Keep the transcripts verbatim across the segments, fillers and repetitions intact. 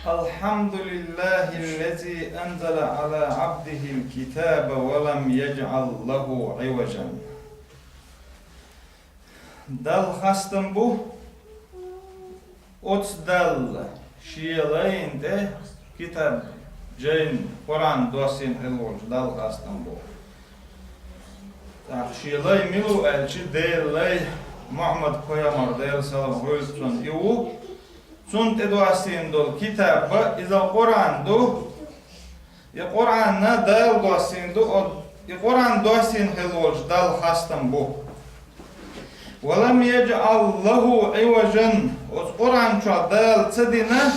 الحمد لله الذي أنزل على عبده الكتاب ولم يجعل له عوجا. Далла хастам бу оцу Далла, шен лайна тӀе китаб, жайн, Къуръан доссийна хилла волчу Далла хастам бу. ТӀаккха шен лай мила ву аьлча, Делан лай Мухьаммад-пайхамар, Делан салам хуьлда цунна, и ву. Цунна тӀедоссийна долу китаб, иза Къуръан ду. И Къуръан Дала доссийна ду, и Къуръан доссийна хилла волчу Далла хастам бу. ولم يجعل له عوجا, оцу Къуръан чохь Дала ца дина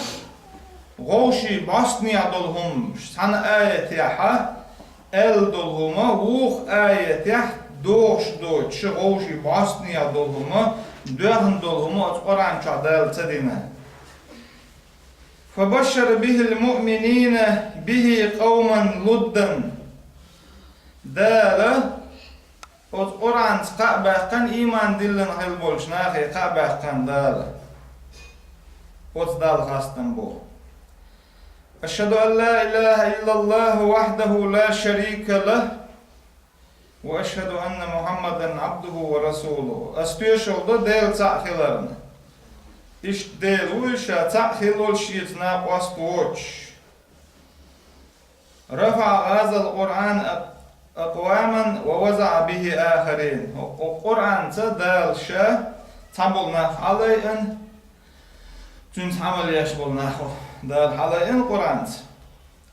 вовшийн бӀостанехьа долу хӀума, цхьана аятехьа аьлла долу хӀума, вукху аятехь дохуш доцуш, вовшийн бӀостанехьа долу хӀума, доьхна долу хӀума оцу Къуръан чохь Дала ца дина. فبشر به المؤمنين به قوما لدا. Дала оцу Къуръанца кхаъ баьккхина, ийман диллина хилла болчу нахе кхаъ баьккхина Дала. Оцу Далла хастам бу. أشهد أن لا إله إلا الله وحده لا شريك له وأشهد أن محمدا عبده ورسوله. Ас тоьшалла до Дела цхьаъ хиларна. Иштта Дела ву, Ша цхьаъ хилла волуш, Шеца накъост воцуш. رفع هذا القرآن أقواما ووضع به آخرين. Хьо-, хьо Къуръанца Дала Ша цхьаболу нах хьалайина, цуьнца Ӏамал еш болу нах Дала хьалайина Къуръанца.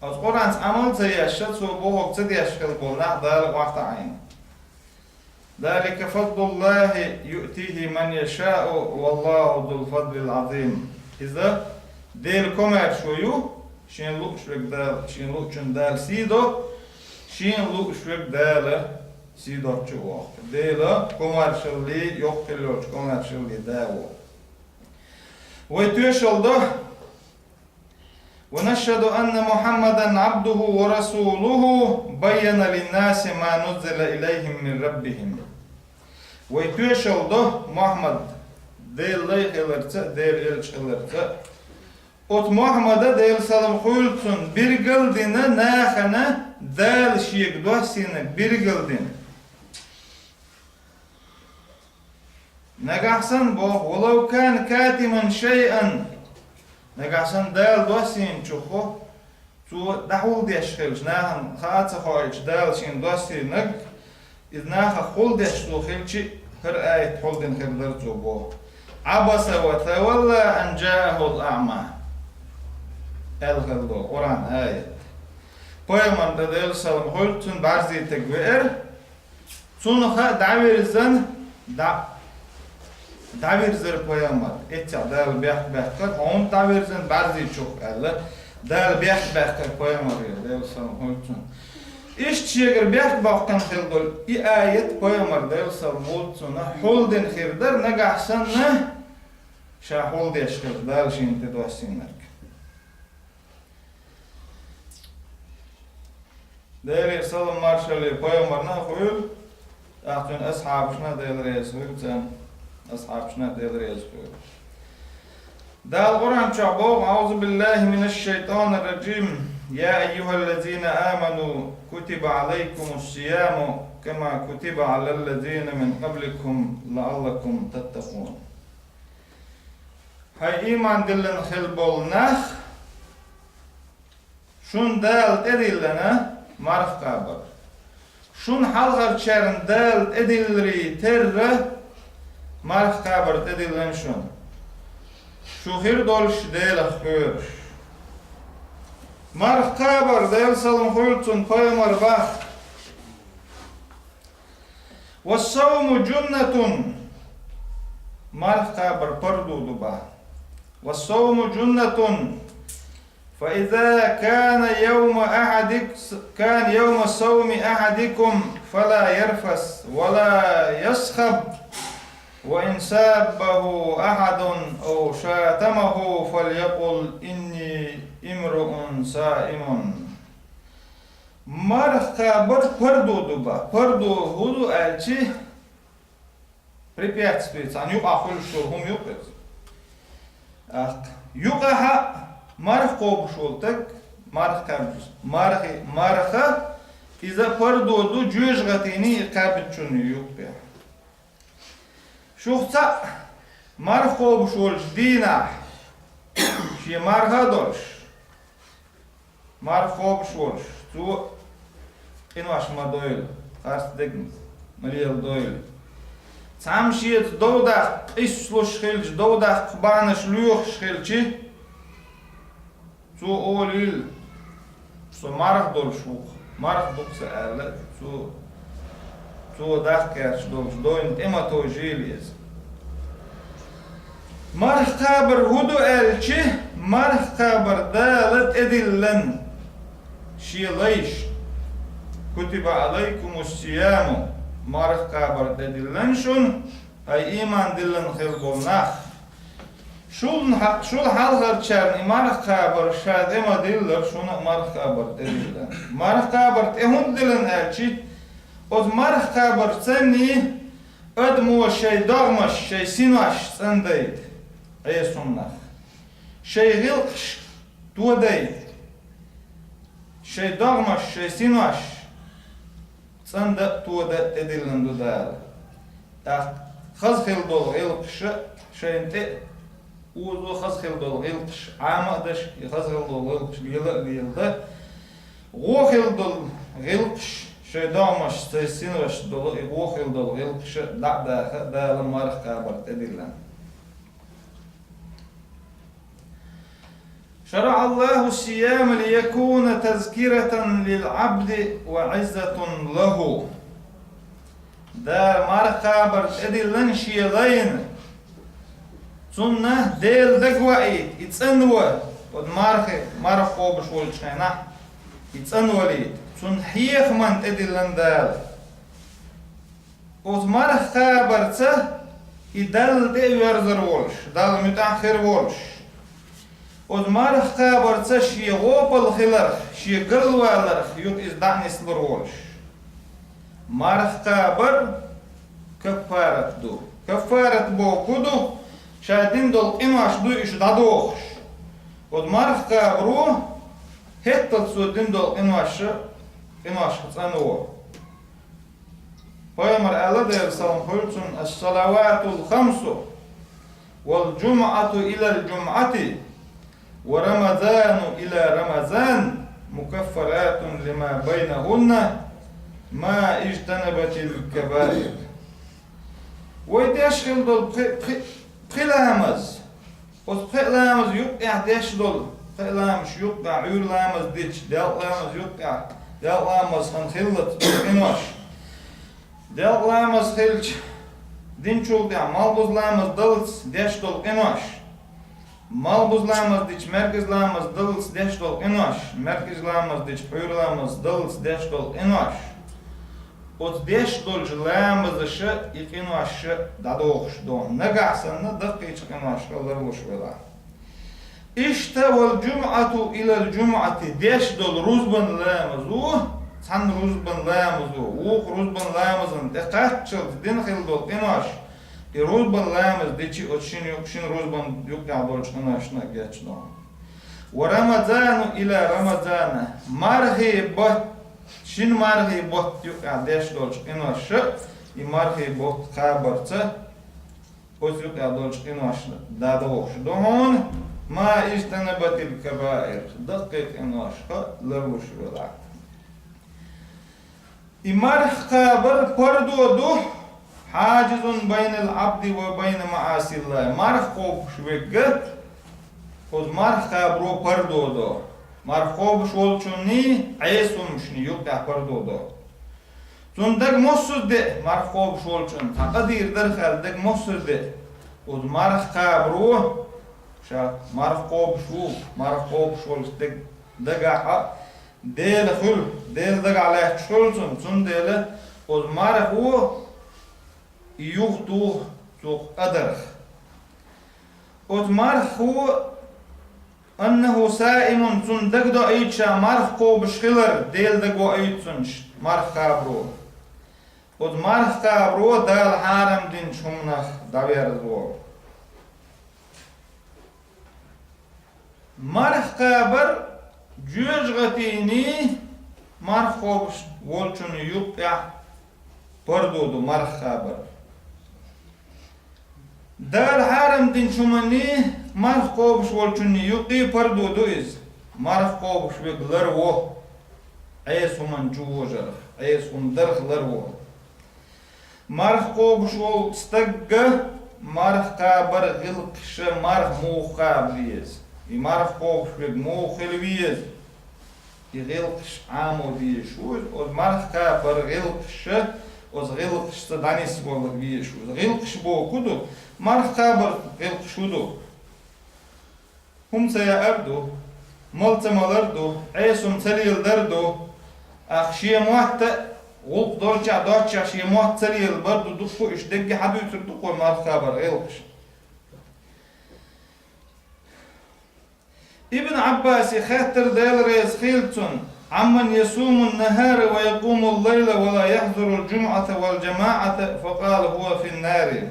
Оцу Къуръанца Ӏамал ца еш, цо бохург ца деш хилла болу нах Дала охьатаӀийна. ذلك فضل الله يؤتيه من يشاء والله ذو الفضل العظيم. Иза Делан комаьршо ю, Шен лууш верг Дала, Шен луучун Дала сий до, Шен лууш верг Дала сий доцчу воху. Делан комаьршаллий, йоккха хилла йолчу комаьршаллий Да ву. Вай тоьшалла до, ونشهد أن محمدا عبده ورسوله بين للناس ما نزل إليهم من ربهم. Вай тоьшалла до Мухьаммад Делан лай хиларца а, Делан элча хиларца а. Оцу Мухьаммада, Делан салам хуьлда цунна, биргал дина нахана Дала шега доссийнарг биргал дина. Нагахь санна боху, ولو كان كاتما شيئا, нагахь санна Дала доссийначух цо дӀахьулдеш хилча, нахана хаа ца хоуьйтуш Дала шена доссийнарг, иза нахах хьулдеш цо хилча, хӀара аят хьулдина хир дара цо боху. عبس وتولى أن جاءه الأعمى. Аьлла хилла долу Къуръан аят. Пайхамар, Делан салам хуьлда цунна, бӀаьрзитаг веара, цунах дӀавирзина, дӀа-, дӀавирзира пайхамар. Эццехь Дала бехк баьккхира, хьуна дӀавирзина бӀаьрзичух аьлла, Дала бехк баьккхира пайхамаре, Делан салам хуьлда цунна. Иштта шегара бехк боккхина хилла долу и аят пайхамар, Делан салам хуьлда цунна, хьулдина хир дара, нагахь санна ша хьулдеш хилча Дала шена тӀедоссийнарг. Делера салам-маршалла пайхамарна а хуьлда, тӀаккха цуьнан асхьабашна а Дела реза хуьлда царна, асхьабашна а Дела реза хуьлда. Дала Къуръан чохь боху: أعوذ بالله من الشيطان الرجيم. يا أيها الذين آمنوا كتب عليكم الصيام كما كتب على الذين من قبلكم لعلكم تتقون. Хьай ийман диллина хилла болу нах, шуна Дала тӀедиллина марха кхабар. Шуна хьалхарчарна Дала тӀедиллире терра марха кхабар тӀедиллина шуна, шу хир долуш Делах хьоьруш. Марха кхабар, Делан салам хуьлда цунна, пайхамар боху: والصوم جنة. Марха кхабар пардо ду боху. والصوم جنة. فإذا كان يوم أحدك-، كان يوم صوم أحدكم فلا يرفث ولا يصخب، وإن سابه أحد أو شاتمه فليقل إني امرؤ صائم. Марха кхабар пардо ду боху. Пардо хӀун ду аьлча, препятствие, цхьана юкъахь хуьлуш йолу хӀума ю-кх иза. ТӀаккха юкъахь а Марха кхобуш волу стаг, марха кхаьбча, мархи, марха, иза пардо ду жоьжахатийний и кхаьбначунний юккъехь. Шух цхьаъ марха кхобуш волчу дийнахь, шен марха а долуш, марха кхобуш волуш, цо къинош ма дойла, харц дегнаш ма леладойла. Цхьамма шеца дов даккха къийсалуш хилча, дов даккха бахьанаш лоьхуш хилча, цо олийла: «Со марха долуш ву-кх, марха ду-кх сан», — аьлла, цо, цо даккха гӀерташ долчу довна тӀе ма тойжийла иза. Марха кхабар хӀун ду аьлча, марха кхабар Дала тӀедиллина шен лайшна. «Кутиба Ӏалайкумус сияму», марха кхабар тӀедиллина шуна, хӀай ийман диллина хилла болу нах. Шул хьа-, шул хьалхарчарна и марха кхабар ша тӀе ма-диллара, шуна а марха кхабар тӀедиллина. Марха кхабар тӀе хӀунда диллина аьлча, оцу марха кхабарца цхьаьний адамо шайн догӀмаш, шайн синош цӀандайта, Ӏеса хӀуманах, шайн гӀиллакхаш тодайта, шайн догӀмаш, шайн синош цӀанда а, тода а тӀедиллина ду Дала. ТӀаккха хаза хилла долу гӀиллакхаш а шайна тӀе а узо, хаза хилла долу гӀиллакхаш Ӏама а даш, и хаза хилла долу гӀиллакхаш лела а леладан, вон хилла долу гӀиллакхаш, шайн догӀмашца, шайн синошца долу и вон хилла долу гӀиллакхаш а дӀа а даха, Дала марха кхабар тӀедиллина. «شرع الله الصيام ليكون تذكرة للعبد وعزة له». Дала марха кхабар тӀедиллина шен лайна, цунна Дела дагаваийта, и цӀанван, оцу мархи, марха кхобуш волчу хенахь и цӀанвалийта, цунна хьехаман тӀедиллина Дала. Оцу марха кхабарца и Далла тӀе а верзар волуш, Далла муьтӀахь хир волуш, оцу марха кхабарца шен гӀопал хиларх, шен галваларх юха иза дӀа а нислур волуш. Марха кхабар каффарат ду. Каффарат бохург хӀун ду? Ша дина долу къинош ду уьш дӀадохуш. Оцу марха кхабаро хӀетталц цо дина долу къинош, къиношха цӀанво. Пайхамар аьлла, Делан салам хуьлда цунна: «الصلوات الخمس والجمعة إلى الجمعة ورمضان إلى رمضان مكفرات لما بينهن ما اجتنبت الكبائر». Вай деш хилла долу пхи-, пхи-, пхи ламаз, оцу пхи ламаза юккъехь деш долу, пхи ламазаш юккъехь, Ӏуьйра ламаз дича, делкъа ламаза юккъехь, делкъа ламаз хан хиллалц долу къинош. Делкъа ламаз хилча, динчул тӀаьхьа малхбуза ламаз даллалц деш долу къинош. Малхбуза ламаз дича, маьркӀажа ламаз даллалц деш долу къинош. МаьркӀажа ламаз дича, Ӏуьйра ламаз даллалц деш долу къинош. Оцу деш долчу ламазаша и къинош дӀадохуш ду, нагахь санна даккхийчу къиношка ларлуш велахь. Иштта, «والجمعة إلى الجمعة», деш долу рузбан ламазо, цхьана рузбан ламазо, вукху рузбан ламазан тӀе кхаччалц дина хилла долу къинош, и рузбан ламаз дичи оцу шина юкъ-, шина рузбан юккъехь долчу къиношна а гечдо. «ورمضان إلى رمضان», мархи бат-, шина мархи бат юккъехь деш долчу къиноша, и мархи бат кхабарца, оцу юккъехь долчу къиношна дӀадохуш ду хьуна, «ما اجتنبت الكبائر», даккхий къиношха ларлуш велахь. И марха кхабар пардо ду, «حاجز بين العبد وبين معاصي الله». Марха кхобуш верг, оцу марха кхабаро пардо до. Марха кхобуш волчунний, Ӏеса хӀуманашний юккъехь пардо до. Цунна дага мосазза деа, марха кхобуш волчунна, цхьа къа дийр дара аьлла дага мосазза деа, оцу марха кхабаро, ша марха кхобуш ву, марха кхобуш волчу стеган дагахь а Дела хуьлу, Дела дагахь лаьтташ хуьлу цунна, цундела оцу мархо и юхатуху цо къа дарх. Оцу мархо «أنه صائم», цунна дагадоуьйту ша марха кхобуш хилар, Дела дагавоуьйту цунна ш-, марха кхабаро. Оцу марха кхабаро Дала хьарам динчу хӀуманах дӀаверзаво. Марха кхабар жоьжахатийний марха кхобуш волчунний юкъехь парду ду марха кхабар. Дала хьарам динчу хӀуманний марха кхобуш волчунний юкъе парду ду иза. Марха кхобуш верг ларво, Ӏеса хӀуманна чу вожарх, Ӏеса хӀума дарх ларво. Марха кхобуш волу стагга марха кхабар гӀиллакхаш, марха муха кхаба веза. И марха кхобуш верг муха хила веза. И гӀиллакхаш Ӏамо дезаш ву иза, оцу марха кхабар гӀиллакхаш, оцу гӀиллакхашца дӀанисвала везаш ву иза. ГӀиллакхаш боху ду, марха кхабар гӀиллакхаш хӀун ду? ХӀума ца яар ду, мала ца малар ду, Ӏеса хӀума ца леладар ду. Ах шен мотт а, гӀуллакх долчохь доцчохь шен мотт ца лелабар ду, дуккха а уьш дерриге хьадуьйцур ду кхо марха кхабар гӀиллакхаш. Ибн Ӏаббасе хаьттира, Дела реза хила цунна: «Ӏамман ясумун нахара ва якъумул лайла ва ла яхьзурул жумъата вал жамаъата, факъала хӀува фин нари».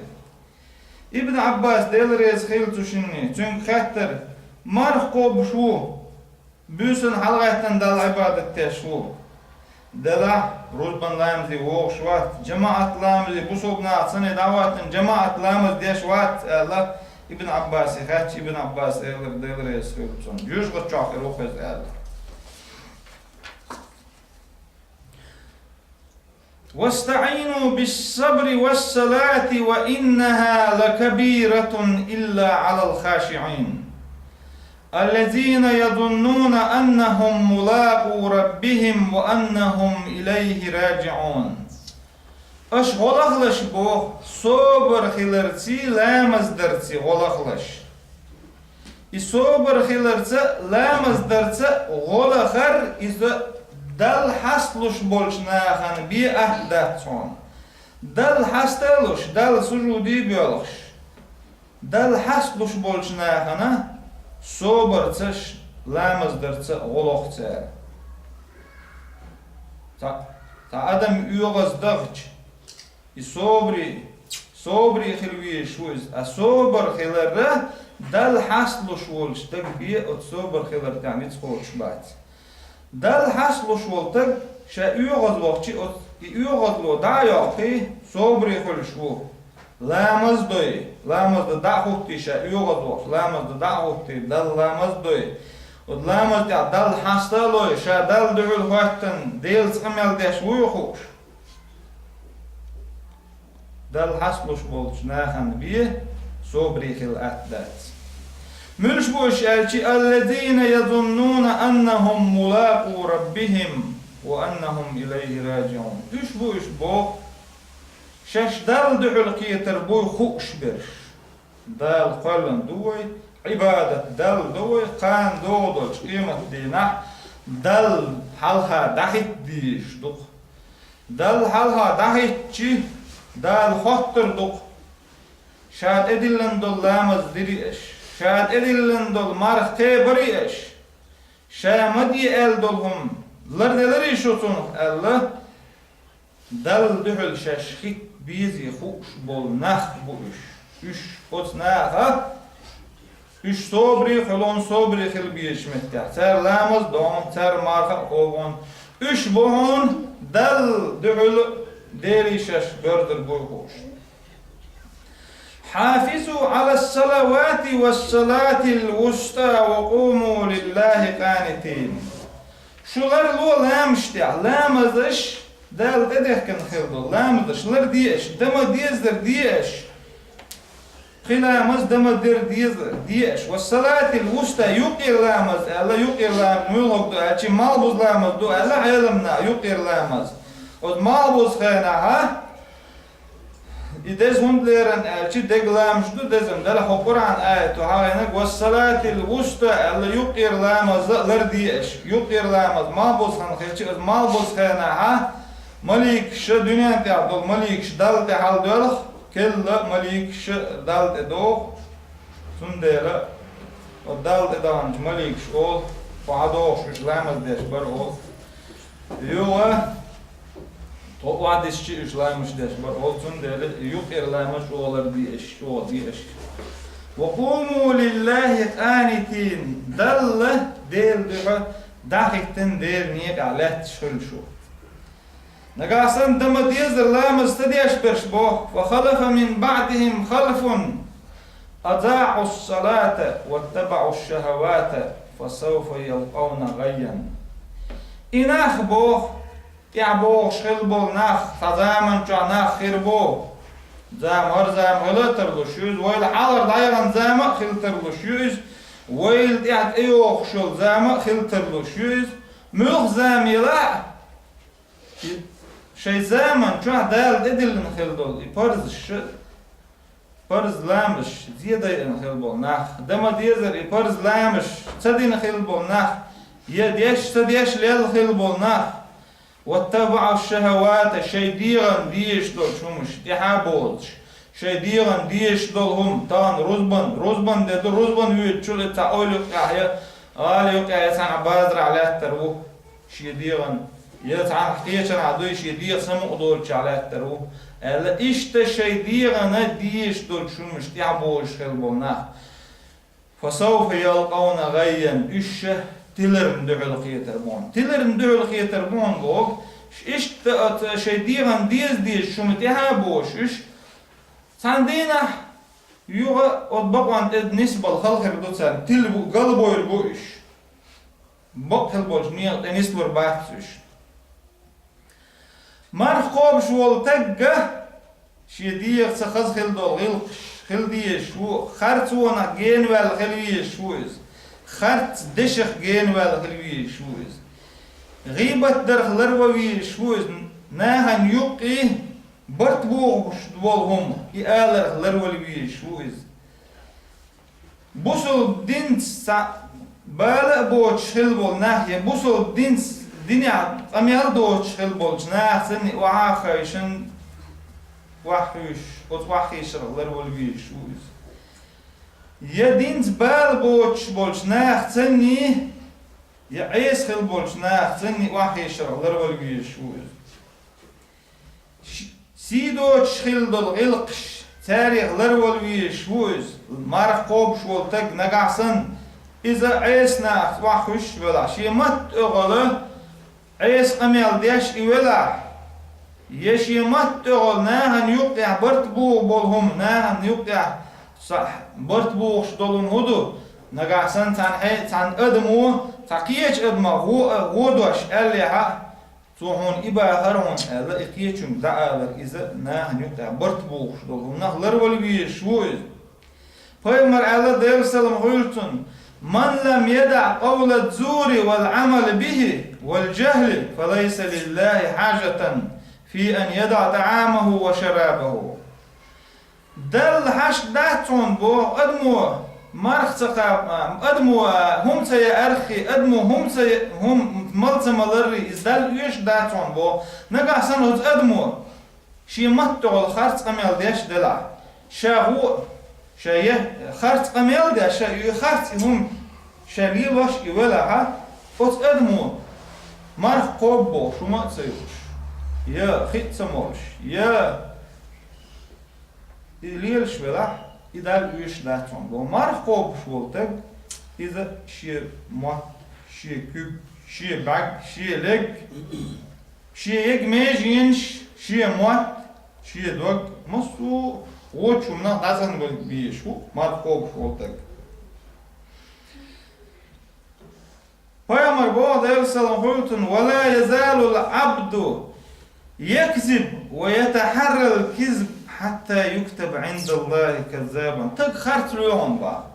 Ибн Ӏаббас, Дела реза хила цу шинна, цуьнга хаьттира: «Марха кхобуш ву, буьйсанна хьалагӀаьттина Далла Ӏибадат деш ву, делахь рузбан ламазе вогӀуш вац, жамаӀат ламазе, бусулба нахаца санна дӀахӀоттийна жамаӀат ламаз деш вац?» — аьлла, Ибн Ӏаббасе хаьттича, Ибн Ӏаббас элира, Дела реза хила цунна: «Жоьжахати чохь хир ву-кх иза», — аьлла. «ВастаӀину биссабри вассалати ва иннаха лакабиратун илла Ӏалал хашиӀин, аллазина язуннуна аннахум мулакъу раббихим ва аннахум илайхи раджиӀун». Аша гӀо лахалаш боху, собар хиларций, ламаз дарций гӀо лахалаш. И собар хиларца а, ламаз дарца а гӀо лахар, иза Далла хьасталуш болчу нахана бен атта дац хьуна. Далла хьаста а луш, Далла сужуде а боьлхуш, Далла хьасталуш болчу нахана собарца а, ламаз дарца а гӀо лоху цара. Цхьа, цхьа адам оьгӀаз дахча, и собаре, собаре хила везаш ву иза. А собар хиларра, Далла хьасталуш волчу стага бен оцу собар хилар тӀехь ницкъ кхочуш бац. Далла хьасталуш волу стаг ша оьгӀаз вахча, оцу и оьгӀазло дӀа а йоккхий, собаре хуьлуш ву. Ламаз дой, ламаз дан дӀа а хӀуттий ша оьгӀаз вахча, ламаз дан дӀа а хӀуттий, Далла ламаз дой. Оцу ламаз тӀехь Далла хьаста а лой, ша Далла дуьхьал хӀоьттина, Делаца къамел деш вуй хууш. Далла хьасталуш болчу нахана бен собаре хила атта дац. Муьлш бу уьш аьлча, аллазина язуннуна аннахум мулакъу раббихим ва аннахум илайхи раджиӀун. Уьш бу уьш боху, шаьш Далла дуьхьал кхетар буй хууш берш. Дала кхоьллина ду вай, Ӏибадат Далла до вай, кхана догӀу долчу къематдийнахь Далла хьалха дӀахӀитта дезаш ду-кх. Далла хьалха дӀахӀиттича, Дала хоттур ду-кх: ша тӀедиллина долу ламаз дирий аша, ша тӀедиллина долу марха кхебарий аша, ша ма де аьлла долу хӀума ларделарий шу цунах аьлла, Далла дуьхьал шаьш хӀитта безий хууш болу нах бу уьш. Уьш оцу наха, уьш собаре хуьлу хьуна, собаре хила безачу меттехь. Цара ламаз а до хьуна, цара марха а кхобу хьуна. Уьш бу хьуна Далла дуьхьал Деле шаьш боьрзур буй хууш. Хьафизу Ӏала салавати ва салатил вуста ва къуму лиллахи къанитин. Шу ларло ламазаш тӀехь, ламазаш Далла тӀедехкина хила долу, ламазаш ларде аша, дан ма деззара де аша. Пхи ламаз дан ма деззара де аша. Ва салатил вуста, юккъера ламаз аьлла, юккъера ламаз муьлхарг ду аьлча, малхбуза ламаз ду аьлла, Ӏеламнаха юккъера ламаз. Оцу малхбуза хенахь, и деза хӀунда лерина аьлча, деган ламазаш ду деза, делахь хӀокху Къуръан аято хьахийнарг, ва салатил вуста аьлла, юккъера ламаз а ларде аша. Юккъера ламаз малхбуза хан хилча, иза малхбуза хенахь, маликаша, дуьнен тӀехь долу маликаш Далла тӀе хьаладоьлху, керла маликаша Далла тӀе догӀу. Цундела оцу Далла тӀе даханчу маликаша олу, хьо хьадогӀуш уьш ламаз деш бара олу. Юха, тхо охьадисча уьш ламазаш деш бара олу, цундела юккъера ламаз чӀогӀа ларде аша, чӀогӀа де аша. «وقوموا لله قانتين», Далла, Делан дуьхьа дӀахӀиттина, Делан некъахь лаьтташ хуьлу шу. Нагахь санна дан ма дезара ламаз ца деш берш боху: «فخلف من بعدهم خلف أضاعوا الصلاة واتبعوا الشهوات فسوف يلقون غيا». И нах боху, тӀаьхьа богӀуш хилла болу нах, цхьа заман чохь нах хир бу. Зама, хӀара зама хила а тарлуш ю иза, вайл хьалхара дӀаяхана зама а хила тарлуш ю иза, вайл тӀаьхьа тӀейогӀуш йолу зама а хила тарлуш ю иза. Муьлха зама елахь а, и шайн заман чохь Дала тӀедиллина хила долу и парзаш, парз ламазаш зен дайина хила болу нах, дан ма дезара и парз ламазаш ца дина хила болу нах, я деш, ца деш лелла хила болу нах, «واتبعوا الشهوات», шайн дегӀан дезаш долчу хӀумаш тӀаьхьа а боцуш, шайн дегӀан дезаш долу хӀума, тахана рузбан, рузбан де ду, рузбан воьдучул и цхьа ойла юккъехь я, гӀала юккъехь я, цхьана базарахь лаьттар ву шен дегӀан, я цхьана кхечанхьа дуй, шен дегӀ самукъа долчохь лаьттар ву, аьлла, иштта шайн дегӀана дезаш долчу хӀумаш тӀаьхьа бозуш хила болу нах. «فسوف يلقون غيا», уьш ша тиларна дуьхьал хетар бу хьуна. Тиларна дуьхьал хетар бу хьуна боху, иштта оцу шайн дегӀан деза-дезачу хӀума тӀаьхьа а бозуш уьш. Цхьана дийнахь юха оцу бакъонна тӀе нисбала хала хир ду царна, тила бу, галбойр бу уьш. Бакъ хила болчу некъа тӀе нислур бац уьш. Марха кхобуш волу тагга шен дегӀаца хаза хила долу гӀиллакхаш хила дезаш ву, харцонах генаваьлла хила везаш ву иза, харц дешах генаваьлла хила везаш ву иза, гӀийбат дарх ларван везаш ву иза, нахана юккъе барт бохуш болу хӀума и аларх ларван везаш ву иза. Бусалба динца цхьа бала а боцуш хила болу нах, я бусалба динца, динехь къамел а доцуш хила болчу нахаца санна охьа а хевшина, охьахуьйсуш, оцу охьахевшарх ларван везаш ву иза. Я динца бала боцуш болчу нахаца санна, я Ӏеса хила болчу нахаца санна охьахевшарх ларван везаш ву иза. Ш-, сий доцуш хила долу гӀиллакхаш, царех ларван везаш ву иза, марха кхобуш волу таг нагахь санна, иза Ӏеса нахаца охьахуьйсуш велахь, шен матта тӀехула Ӏеса къамел деш и велахь, я шен матта тӀехула нахана юккъехь барт боху болу хӀума, нахана юккъехь са-, барт бохуш долу хӀума хӀун ду, нагахь санна цхьана хье-, цхьана адамо, цхьа кхечу адамах гӀо-, гӀо дош аьллехь а, цо хьуна и бахара хьуна аьлла, и кхечуьнга дӀаалар иза нахана юккъехь барт бохуш долу хӀуманах ларван везаш ву иза. Пайхамар аьлла, Делан салам хуьлда цунна: «من لم يدع قول الزور والعمل به والجهل فليس لله حاجة في أن يدع طعامه وشرابه». Далла хьашт дац хьуна боху адамо, марха ца кхаба, адамо хӀума ца яарх, адамо хӀума ца я-, хӀума мала ца маларрий, иза Далла оьшуш дац хьуна боху. Нагахь санна оцу адамо шен матта тӀехула харц къамел деш делахь, ша гӀо, ша я харц къамел деш, ша и харц и хӀума ша лелош и велахь, оцу адамо марха кхобу бохуш хӀума а ца юуш, я хи а ца молуш, я И лелаш велахь, и Далла оьшуш дац хьуна боху. Марха кхобуш волу таг, иза шен мотт, шен куьг, шен бӀаьрг, шен лерг, шен егмеженаш, шен мотт, шен дог, массо а вочу хӀуманах дӀацӀанбан безаш ву марха кхобуш волу таг. Пайхамар боху, Делан салам хуьлда цунна: «ولا يزال العبد يكذب ويتحرى الكذب حتى يكتب عند الله كذابا». Таг харц лоьхун баха.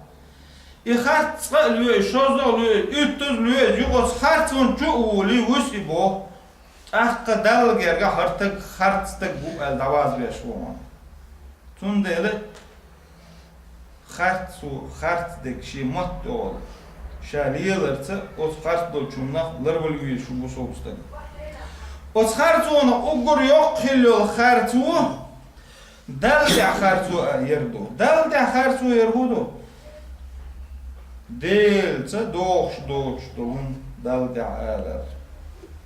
И харц цкъа а лоьху, шозза а лоьху, уьттаза а лоьху, юкъаца харцонна чу а волий, вуьсу и боху. ТӀаккха Далла гергахь хӀара таг харц таг ву аьлла дӀавазбеш ву хьуна. Цундела харц ву, харц дерг шен мотт тӀехула ша леларца, оцу харц долчунах ларвала везаш ву бусалба стаг. Оцу харцонах уггар йоккха хилла йолу харц ву, Далла тӀехь харцо а яр ду. Далла тӀехь харцо яр хӀун ду? Делаца догӀуш доцуш долу хӀума Далла тӀехь алар.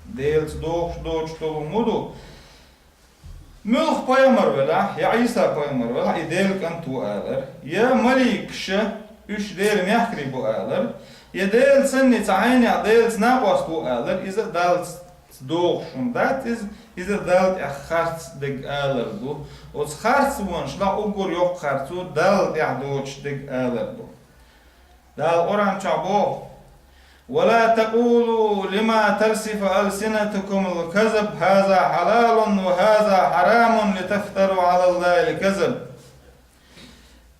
Делаца догӀуш доцуш долу хӀума хӀун ду? Муьлха пайхамар велахь, я Ӏийса пайхамар велахь, и Делан кӀант ву алар, я маликаш, уьш Делан мехкарий бу алар, я Дела санна цхьа хьенех Делаца накъост ву алар, иза Далла догӀуш хӀума дац иза, иза Далла тӀехь харц дерг алар ду. Оцу харцонаш лахь уггар йоккха харцо Далла тӀехь доцуш дерг алар ду. Дала Къуръан чохь боху: «ولا تقولوا لما تصف ألسنتكم الكذب هذا حلال وهذا حرام لتفتروا على الله الكذب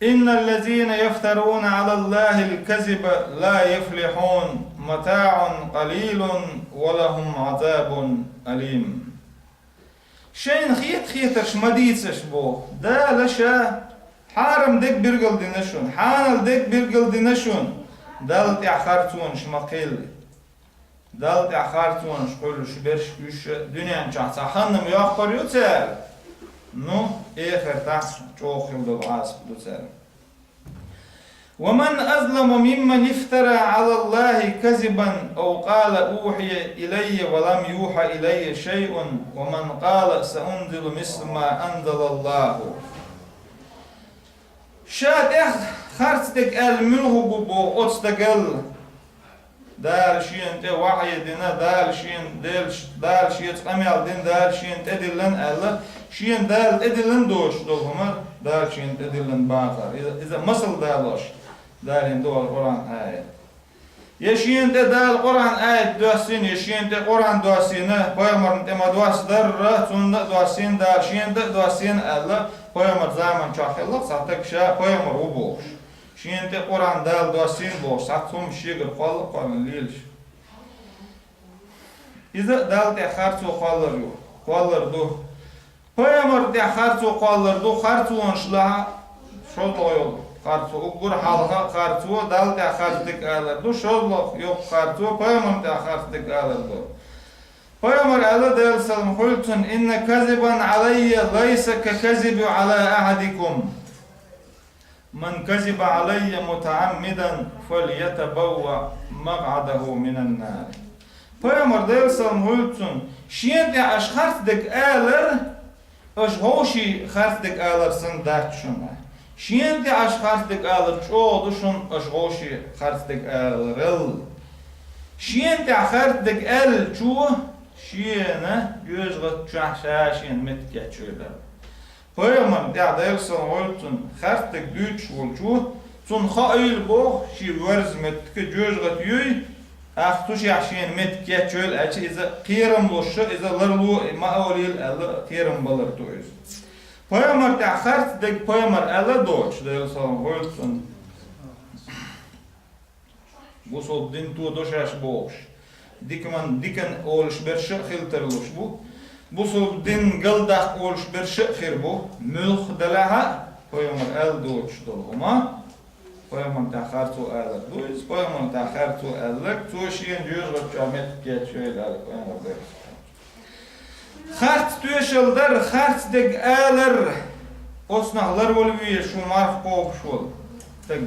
إن الذين يفترون على الله الكذب لا يفلحون متاع قليل ولهم عذاب أليم». Шайна хета-хетарш ма дийцаш боху. Дала ша хьарам дерг билгалдина шуна, хьанал дерг билгалдина шуна, Далла тӀехь харцонаш ма кхелла. Далла тӀехь харцонаш кхуьллуш берш уьш дуьнен чохь цхьа ханна ма йоккхур ю цара. Ну, эхартахь чӀогӀа хила долу Ӏазап ду цара. ومن أظلم ممن افترى على الله كذبا أو قال أوحي إلي ولم يوح إلي شيء ومن قال سأنزل مثل ما أنزل الله. Ша тӀехь харц дерг аьлла муьлха бу боху оцу стагал? Дала шена тӀе вахьйи дина, Дала шена, Дела ш-, Дала шеца къамел дина, Дала шена тӀедиллина аьлла, шена Дала тӀедиллина доцуш долу хӀума, Дала шена тӀедиллина бахар. Иза, иза масал далош, Дала хӀинца доху Къуръан аят. Я шена тӀе Дала Къуръан аят доссийна, я шена тӀе Къуръан доссийна, пайхамарна тӀе ма доссадарра, цунна а доссийна, Дала шена тӀе а доссийна аьлла, пайхамар заман чохь хилла цхьа стаг ша пайхамар ву бохуш. Шена тӀе Къуръан Дала доссийна бохуш, цхьацца хӀума шегара кхолла а кхоьллина лелаш. Иза а Далла тӀехь харцо кхоллар ю, кхоллар ду. Пайхамар тӀехь харцо кхоллар ду, харцонаш лахь, шозлагӀа йолу харцо, уггар хьалха харцо, Далла тӀехь харц дерг алар ду, шозлагӀа йоккха харцо, пайхамар тӀехь харц дерг алар ду. Пайхамар аьлла, Делан салам хуьлда цунна: «إن كذبا علي ليس ككذبي على أحدكم». «من كذب علي متعمدا فليتبوأ مقعده من النار». Пайхамар, Делан салам хуьлда цунна, шена тӀехь аша харц дерг алар, аша вовшийн харц дерг алар санна дац шуна. Шена тӀехь аша харц дерг алар чӀогӀа ду шуна аша вовшийн харц дерг аларал. Шена тӀехь харц дерг аьллачо шена жоьжахати чохь ша шена меттиг кечйойла. Пайхамарна тӀехь, Делан салам хуьлда цунна, харц дерг дуьйцуш волчо, цунна хаийла боху, шен верза меттиг жоьжахати юй, тӀаккха цу шех шена меттиг кечйойла аьлча, иза кхерам луш, иза ларло ма олийла аьлла, кхерам балар ду иза. Пайхамар тӀехь харц дерг пайхамар аьлла а доцуш, Делан салам хуьлда цунна. Бусалба дин тодо шаьш бохуш, дикаман дикан олуш берш а хила тарлуш бу, бусалба дин галдаккха олуш берш а хир бу, муьлхха делахь а, пайхамар аьлла доцуш долу хӀума, пайхамар тӀехь харцо алар ду иза, пайхамар тӀехь харцо аьлларг, цо шена жоьжахати чохь меттиг кечйойла аьлла, пайхамар дерг. Харц тоьшалла дар, харц дерг алар, оцунах ларвала везаш ву марха кхобуш волу стаг.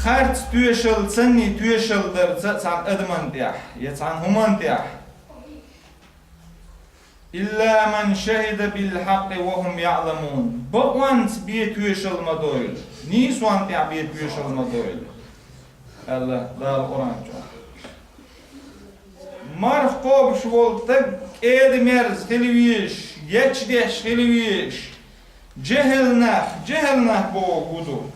Харц тоьшалла санний тоьшалла дар ца цхьана адаман тӀехь, я цхьана хӀуман тӀехь. «إلا من شهد بالحق وهم يعلمون». Бакъонца бен тоьшалла ма дойла, нийсонна тӀехь бен тоьшалла ма дойла, аьлла Дала Къуръан чохь. Марха кхобуш волу стаг кӀеда-мерза хила везаш, гечдеш хила везаш, жехӀел нах, жехӀел нах боху хӀун ду?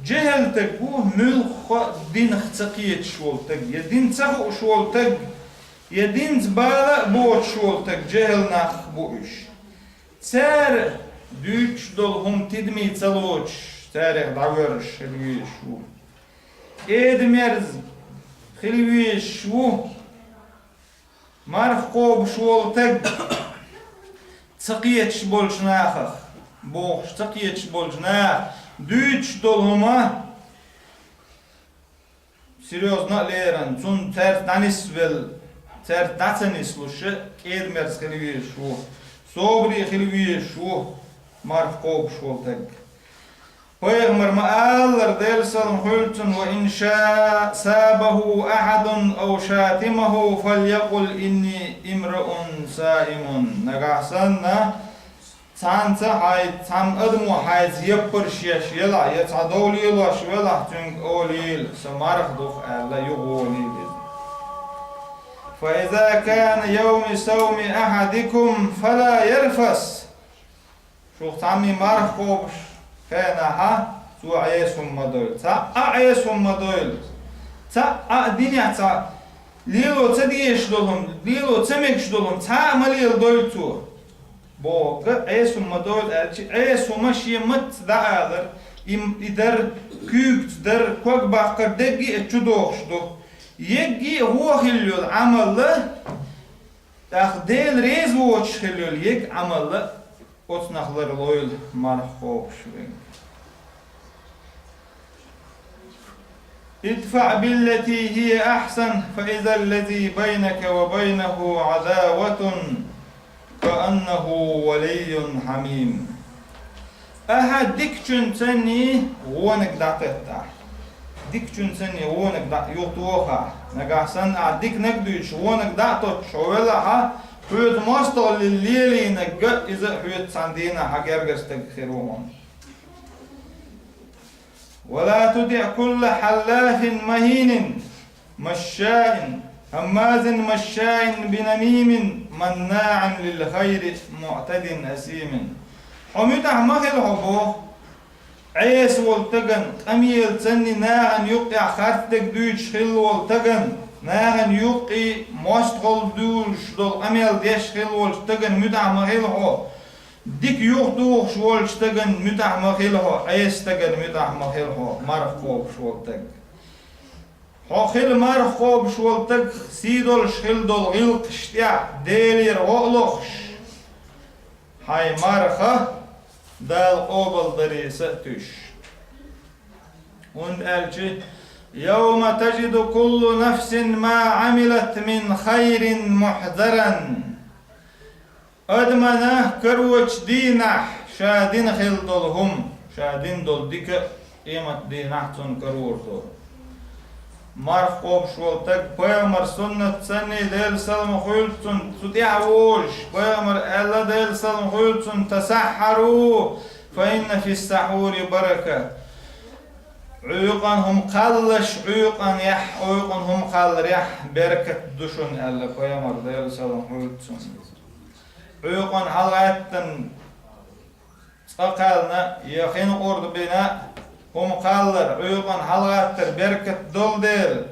ЖехӀел стаг ву муьлхха а динах ца кхеташ волу стаг, я дин ца хууш волу стаг, я динца бала а боцуш волу стаг, жехӀел нах бу уьш. Цара дуьйцуш долу хӀума тидаме ца лоцуш, царех дӀавоьрзуш хила везаш ву. КӀеда-мерза хила везаш ву марха кхобуш волу стаг, ца кхеташ болчу нахах, бохуш, ца кхеташ болчу наха дуьйцуш долу хӀума серьёзно а лерина, цунна цаьрца дӀанисвелла, цаьрца дӀа ца нислуш, кӀеда-мерза хила везаш ву, собаре хила везаш ву марха кхобуш волу стаг. Пайхамар ма-аллара, Делан салам хуьлда цунна: «وإن شا-، سابه أحد أو شاتمه فليقل إني امرؤ صائم». Нагахь санна Цхьанца хьай, цхьамма адамо хьайца яппарш еш елахь, я цхьа дов лелош велахь, цуьнга олийла, со марха ду-кх аьлла, юхаволийла иза. فإذا كان يوم صوم أحدكم فلا يرفث. Шух цхьамма марха кхобуш хенахь, цо Ӏеса хӀума ма дойла. Цхьа а Ӏеса хӀума ма дойла. Цхьа а динехь цхьа лело ца дезаш долу хӀума, лело ца мегаш долу хӀума цхьа а ма леладойла цо. Бохург, Ӏеса хӀума ма дойла аьлча, Ӏеса хӀума шен матца дӀаалар, и, и дар, куьйгаца дар, ког баккхар дерриге а чудогӀуш ду. Ерриге а вон хилла йолу Ӏамал а, тӀаккха Дела реза воцуш хилла йолу ерриге а Ӏамал а оцунах ларлойла марха кхобуш верг. ادفع بالتي هي أحسن فإذا الذي بينك وبينه عداوة كأنه ولي حميم. Ахьа дикачуьнцанний вониг дӀакхетта. Дикачуьнцанний вониг дӀа юхатоха. Нагахь санна ахьа диканиг дуьйцуш вониг дӀа а тоттуш хьо велахьа, хьоьца мостагӀалла лелийнарг а иза а хьоьца цхьана дийнахь хьан гергара стаг хир ву хьуна. ولا تطع كل حلاف مهين مشاء هماز مشاء بنميم مناع للخير معتد أثيم. Хьо муьтӀахь ма хила хьо боху, Ӏеса волу таган, къамелацанний нахана юккъехь харцдерг дуьйцуш хилла волу таган, нахана юккъе мостагӀалла дуьйлуш долу къамел деш хилла волчу таган муьтӀахь ма хила хьо. Дика юхатухуш волчу стагана муьтӀахь ма хила хьо, Ӏеса стагана муьтӀахь ма хила хьо, марха кхобуш волу стаг. Хьо хила марха кхобуш волу стаг сий долуш хила долу гӀиллакхаш тӀехь Делера гӀо а лохуш, хьайн марха Дала къобалдаре са а туьйсуш. ХӀунда аьлча: يوم تجد كل نفس ما عملت من خير محضرا. Адамана карочу дийнахь ша дина хилла долу хӀума, ша дина долу дика а, къемат дийнахь цунна карор ду. Марха кхобуш волу стаг пайхамар суннат санний, Делан салам хуьлда цунна, цу тӀехь вожуш, пайхамар аьлла, Делан салам хуьлда цунна: تسحروا فإن في السحور بركة. Ӏуьйкъана хӀума кхаллаш, Ӏуьйкъанехь, Ӏуьйкъана хӀума кхалларехь беркат ду шуна, аьлла пайхамар, Делан салам хуьлда цунна. Ӏуьйкъана хьалагӀаьттина цкъа кхаьллина я хин къурд бина хӀума кхаллар, Ӏуьйкъана хьалагӀаттар беркат долу дела.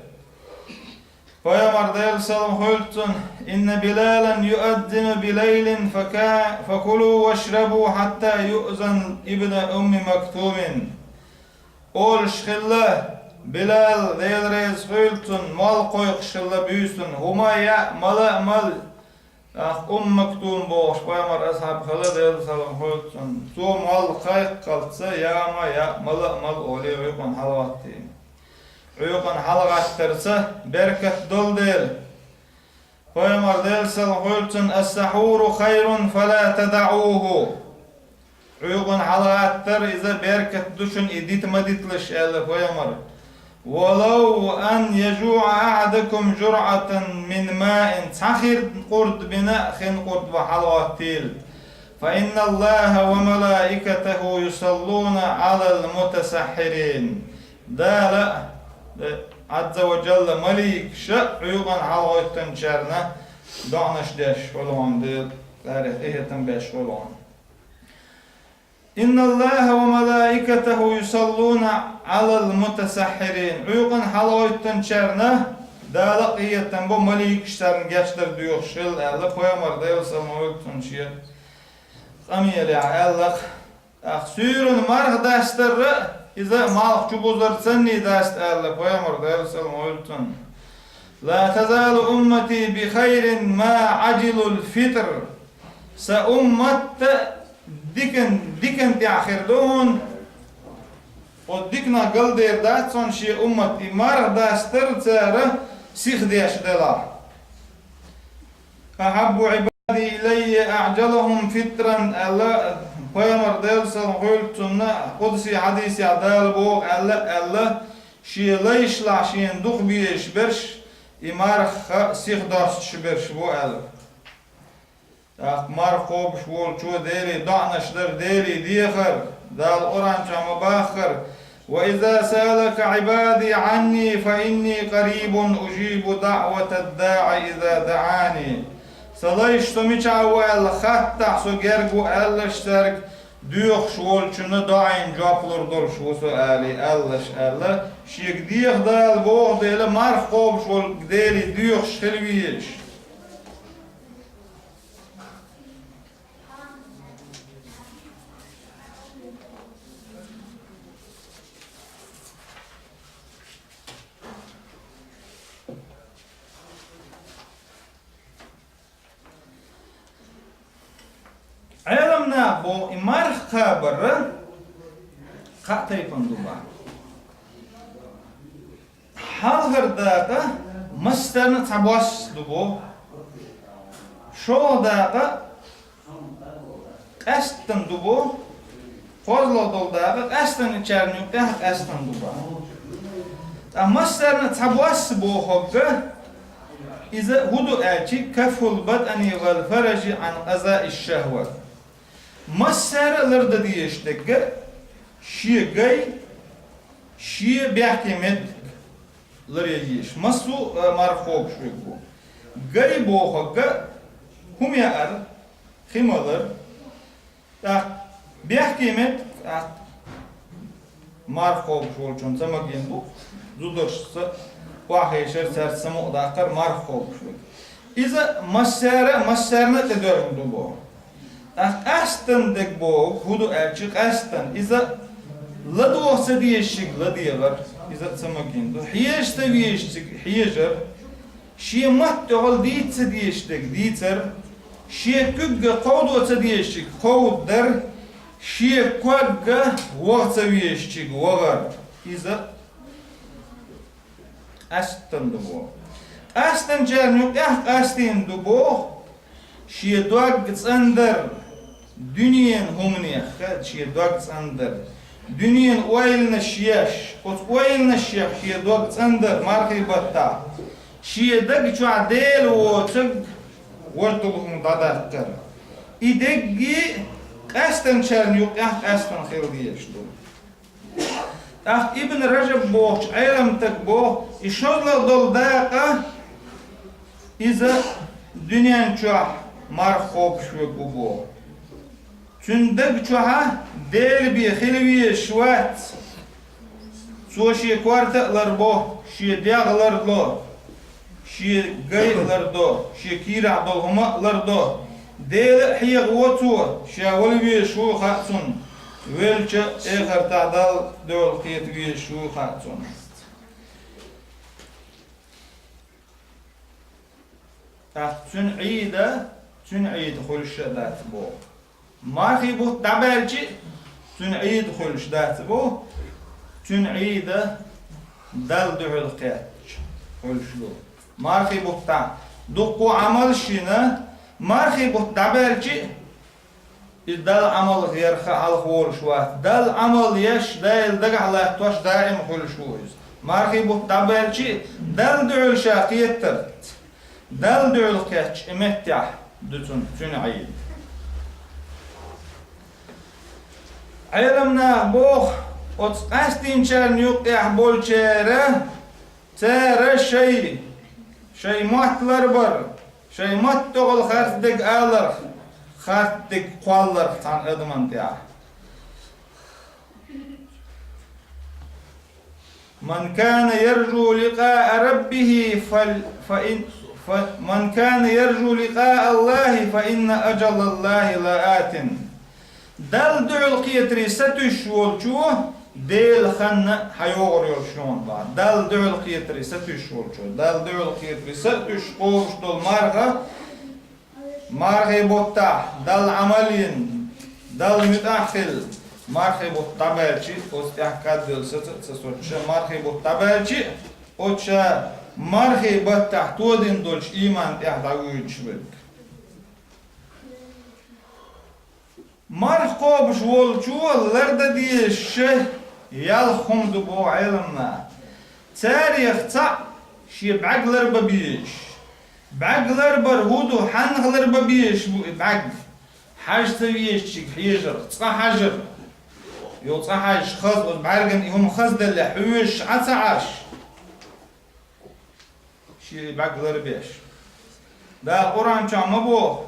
Пайхамар, Делан салам хуьлда цунна: إن بلالا يؤذن بليل فكا-، فكلوا واشربوا حتى يؤذن ابن أم مكتوم. Олуш хилла, Билал, Дела реза хуьлда цунна, молла кхойкхуш хилла буьйсанна, хӀума а яа, мала а мала. ТӀаккха Умму Мактум бохуш пайхамар асхьаб хилла, Делан салам хуьлда цунна. Цо молла кхайкхалца, яа ма яа, мала а мала олий, Ӏуьйкъана хьалагӀаттийна. Ӏуьйкъана хьалагӀаттарца беркат долу дела. Пайхамар, Делан салам хуьлда цунна: السحور خير فلا تدعوه. Ӏуьйкъана хьалагӀаттар иза беркат ду шуна, и дита ма диталаш, аьлла пайхамар. ولو أن يجوع أحدكم جرعة من ماء, цхьа хин къурд бина, хин къурд бан хьалагӀоттийла. فإن الله وملائكته يصلون على المتسحرين. Дала, Ӏазза ва Джалла, маликаша Ӏуьйкъана хьалагӀоттанчарна доӀанаш деш хуьлу хьуна, Дела, царех къинхетам беш хуьлу хьуна. إن الله وملائكته يصلون على المتسحرين. Ӏуьйкъана хьалагӀоттанчарна Дала къинхетам бо, маликаш царна гечдар доьхуш хилла, аьлла пайхамар, Делан салам хуьлда цунна, шен къамелехь аьлла-кх. ТӀаккха суьйранна марха дастар а, иза малх чу бузар санний даста, аьлла пайхамар, Делан салам хуьлда цунна. لا تزال أمتي بخير ما عجلوا الفطر. Сан уммат дикан, дикан тӀехь хир ду хьуна. Оцу диканах галдер дац хьуна шен уммат, и марха дастар цара сиха деш делахь. أحب عبادي إلي أعجلهم فطرا, аьлла пайхамар, Делан салам хуьлда цунна, къудси хьадисехь Дала боху аьлла, аьлла, шен лайшлахь шена дукха безаш берш, и марха сиха достуш берш бу аьлла. ТӀаккха марха кхобуш волчо Деле доӀанаш дар, Деле дехар, Дала Къуръан чу ма баххар: «وإذا سألك عبادي عني فإني قريب أجيب دعوة الداع إذا دعاني». Са лайш со мичахь ву аьлла хаттахь, со герга ву аьллаш цаьрга, доьхуш волчунна доӀина жоп лур долуш ву со, али, аьллаш аьлла, шега деха Дала боху дела, марха кхобуш волу Деле доьхуш хила везаш. Ӏеламнаха боху и марха кхабар кхаа тайпана ду боху. Хьалхара дакъа массарна а цхьабосса ду боху. ШолгӀа дакъа къаьсттана ду боху. КхозлагӀа долу дакъа къаьсттинчарна юкъехь къаьсттана ду боху. Ткъа массарна а цхьабосса бохург, иза хӀун ду аьлча, كف البطن والفرج عن قضاء الشهوة. Массара а лардан дезаш дерг, шен гай, шен бехке меттиг ларъян езаш. Массо а, э, марха кхобуш верг ву. Гай бохург хӀума яар, хи малар, тӀаккха бехке меттиг, тӀаккха марха кхобуш волчунна ца магийна бу, зударшца, охьахевшар, цаьрца самукъадаккхар марха кхобуш верг. Иза массара а, массарна а тӀедоьжна ду боху. ТӀаккха къаьсттана дерг боху, хӀун ду аьлча, къаьсттана, иза ладогӀа ца дезачуьнга ладегӀар, иза а ца магийна ду. Хьежа ца везачуьнга хьежар, шен мотт тӀехула дийца ца дезаш дерг дийцар, шен куьг кховдо ца дезачуьнга кховдадар, шен ког ваха ца везачуьнга вахар. Иза къаьсттана ду боху. Къаьсттинчарна юкъехь къаьсттина ду боху, шен дог цӀандар, дуьненан хӀуманех шен дог цӀандар, дуьненан ойланаш еш, оцу ойланашех шен дог цӀандар мархий баттахь, шен даг чохь Дела воцург важа долу хӀума дӀадаккхар. И дерриге а къаьсттинчарна юкъехь къаьсттина хила дезаш ду. ТӀаккха Ибн Ражаб бохучу Ӏеламстага боху, и шозлагӀа долу дакъа, иза дуьнен чохь марха кхобуш верг ву боху. Цуьнан даг чохь Делан бен хила везаш вац. Цо шен корта а ларбо, шен дегӀ лардо, шен гай а лардо, шен кийрахь долу хӀума а лардо. Дела а хьехаво цо, ша вала везаш ву хаьа цунна, велча а эхартахь Далла дуьхьал кхета везаш ву хаьа цунна. ТӀаккха цуьнан Ӏийда, цуьнан Ӏийда хуьлуш а дац боху. Мархий бутт дӀабаьлча а, цуьнан Ӏийда хуьлуш дац боху, цуьнан Ӏийда Далла дуьхьал кхетча хуьлуш ду. Мархий бутт дӀа-, дуккха а Ӏамалш йина, мархий бутт дӀабаьлча а, иза Далла Ӏамал ярх а хьалха волуш вац. Далла Ӏамал еш, Дала дагахь латтош даим хуьлуш ву иза. Мархий бутт дӀабаьлча а, Далла дуьхьал ша кхетарца, Далла дуьхьал кхетча и меттехь ду цунна, цуьнан Ӏийда. Ӏеламнаха боху, оцу къаьсттинчарна юккъехь болчара, цара шай, шай мотт ларбар, шай мотт тӀехула харц дерг аларх, харц дерг кхолларх цхьана адаман тӀехь. من كان يرجو لقاء ربه فل-، فإن، ف-، من كان يرجو لقاء الله فإن أجل الله لآت. Далла дуьхьал кхетаре сатуьйсуш волчо Делан хан хьайогӀур йолуш ю хьуна боху. Далла дуьхьал кхетаре сатуьйсуш волчо, Далла дуьхьал кхетаре сатуьйсуш кхобуш долу марха, мархий баттахь Далла Ӏамал йина, Далла муьтӀахь хилла, мархий бутт дӀабаьлча а, оцу тӀехь кадвелла саца а ца соцуш, мархий бутт дӀабаьлча а, оцу ша мархий баттахь тодина долчу ийман тӀехь дӀавуьйцуш верг. Марха кхобуш волчо лардан дезаш ши ялх хӀума ду боху Ӏеламнаха. Царех цхьаъ шен бӀаьрг ларбан безаш, БӀарг ларбар хӀун ду, хьанна ларбан безаш бу и бӀарг? Хьажа ца везачунга хьежар, цкъа хьажар. Йо, цкъа хьажаш хаза, оцу бӀаьргана и хӀума хазделлехь, хьоьжуш Ӏа ца Ӏаш. Шен бӀарг ларбеш. Дала Къуръан чохь ма боху: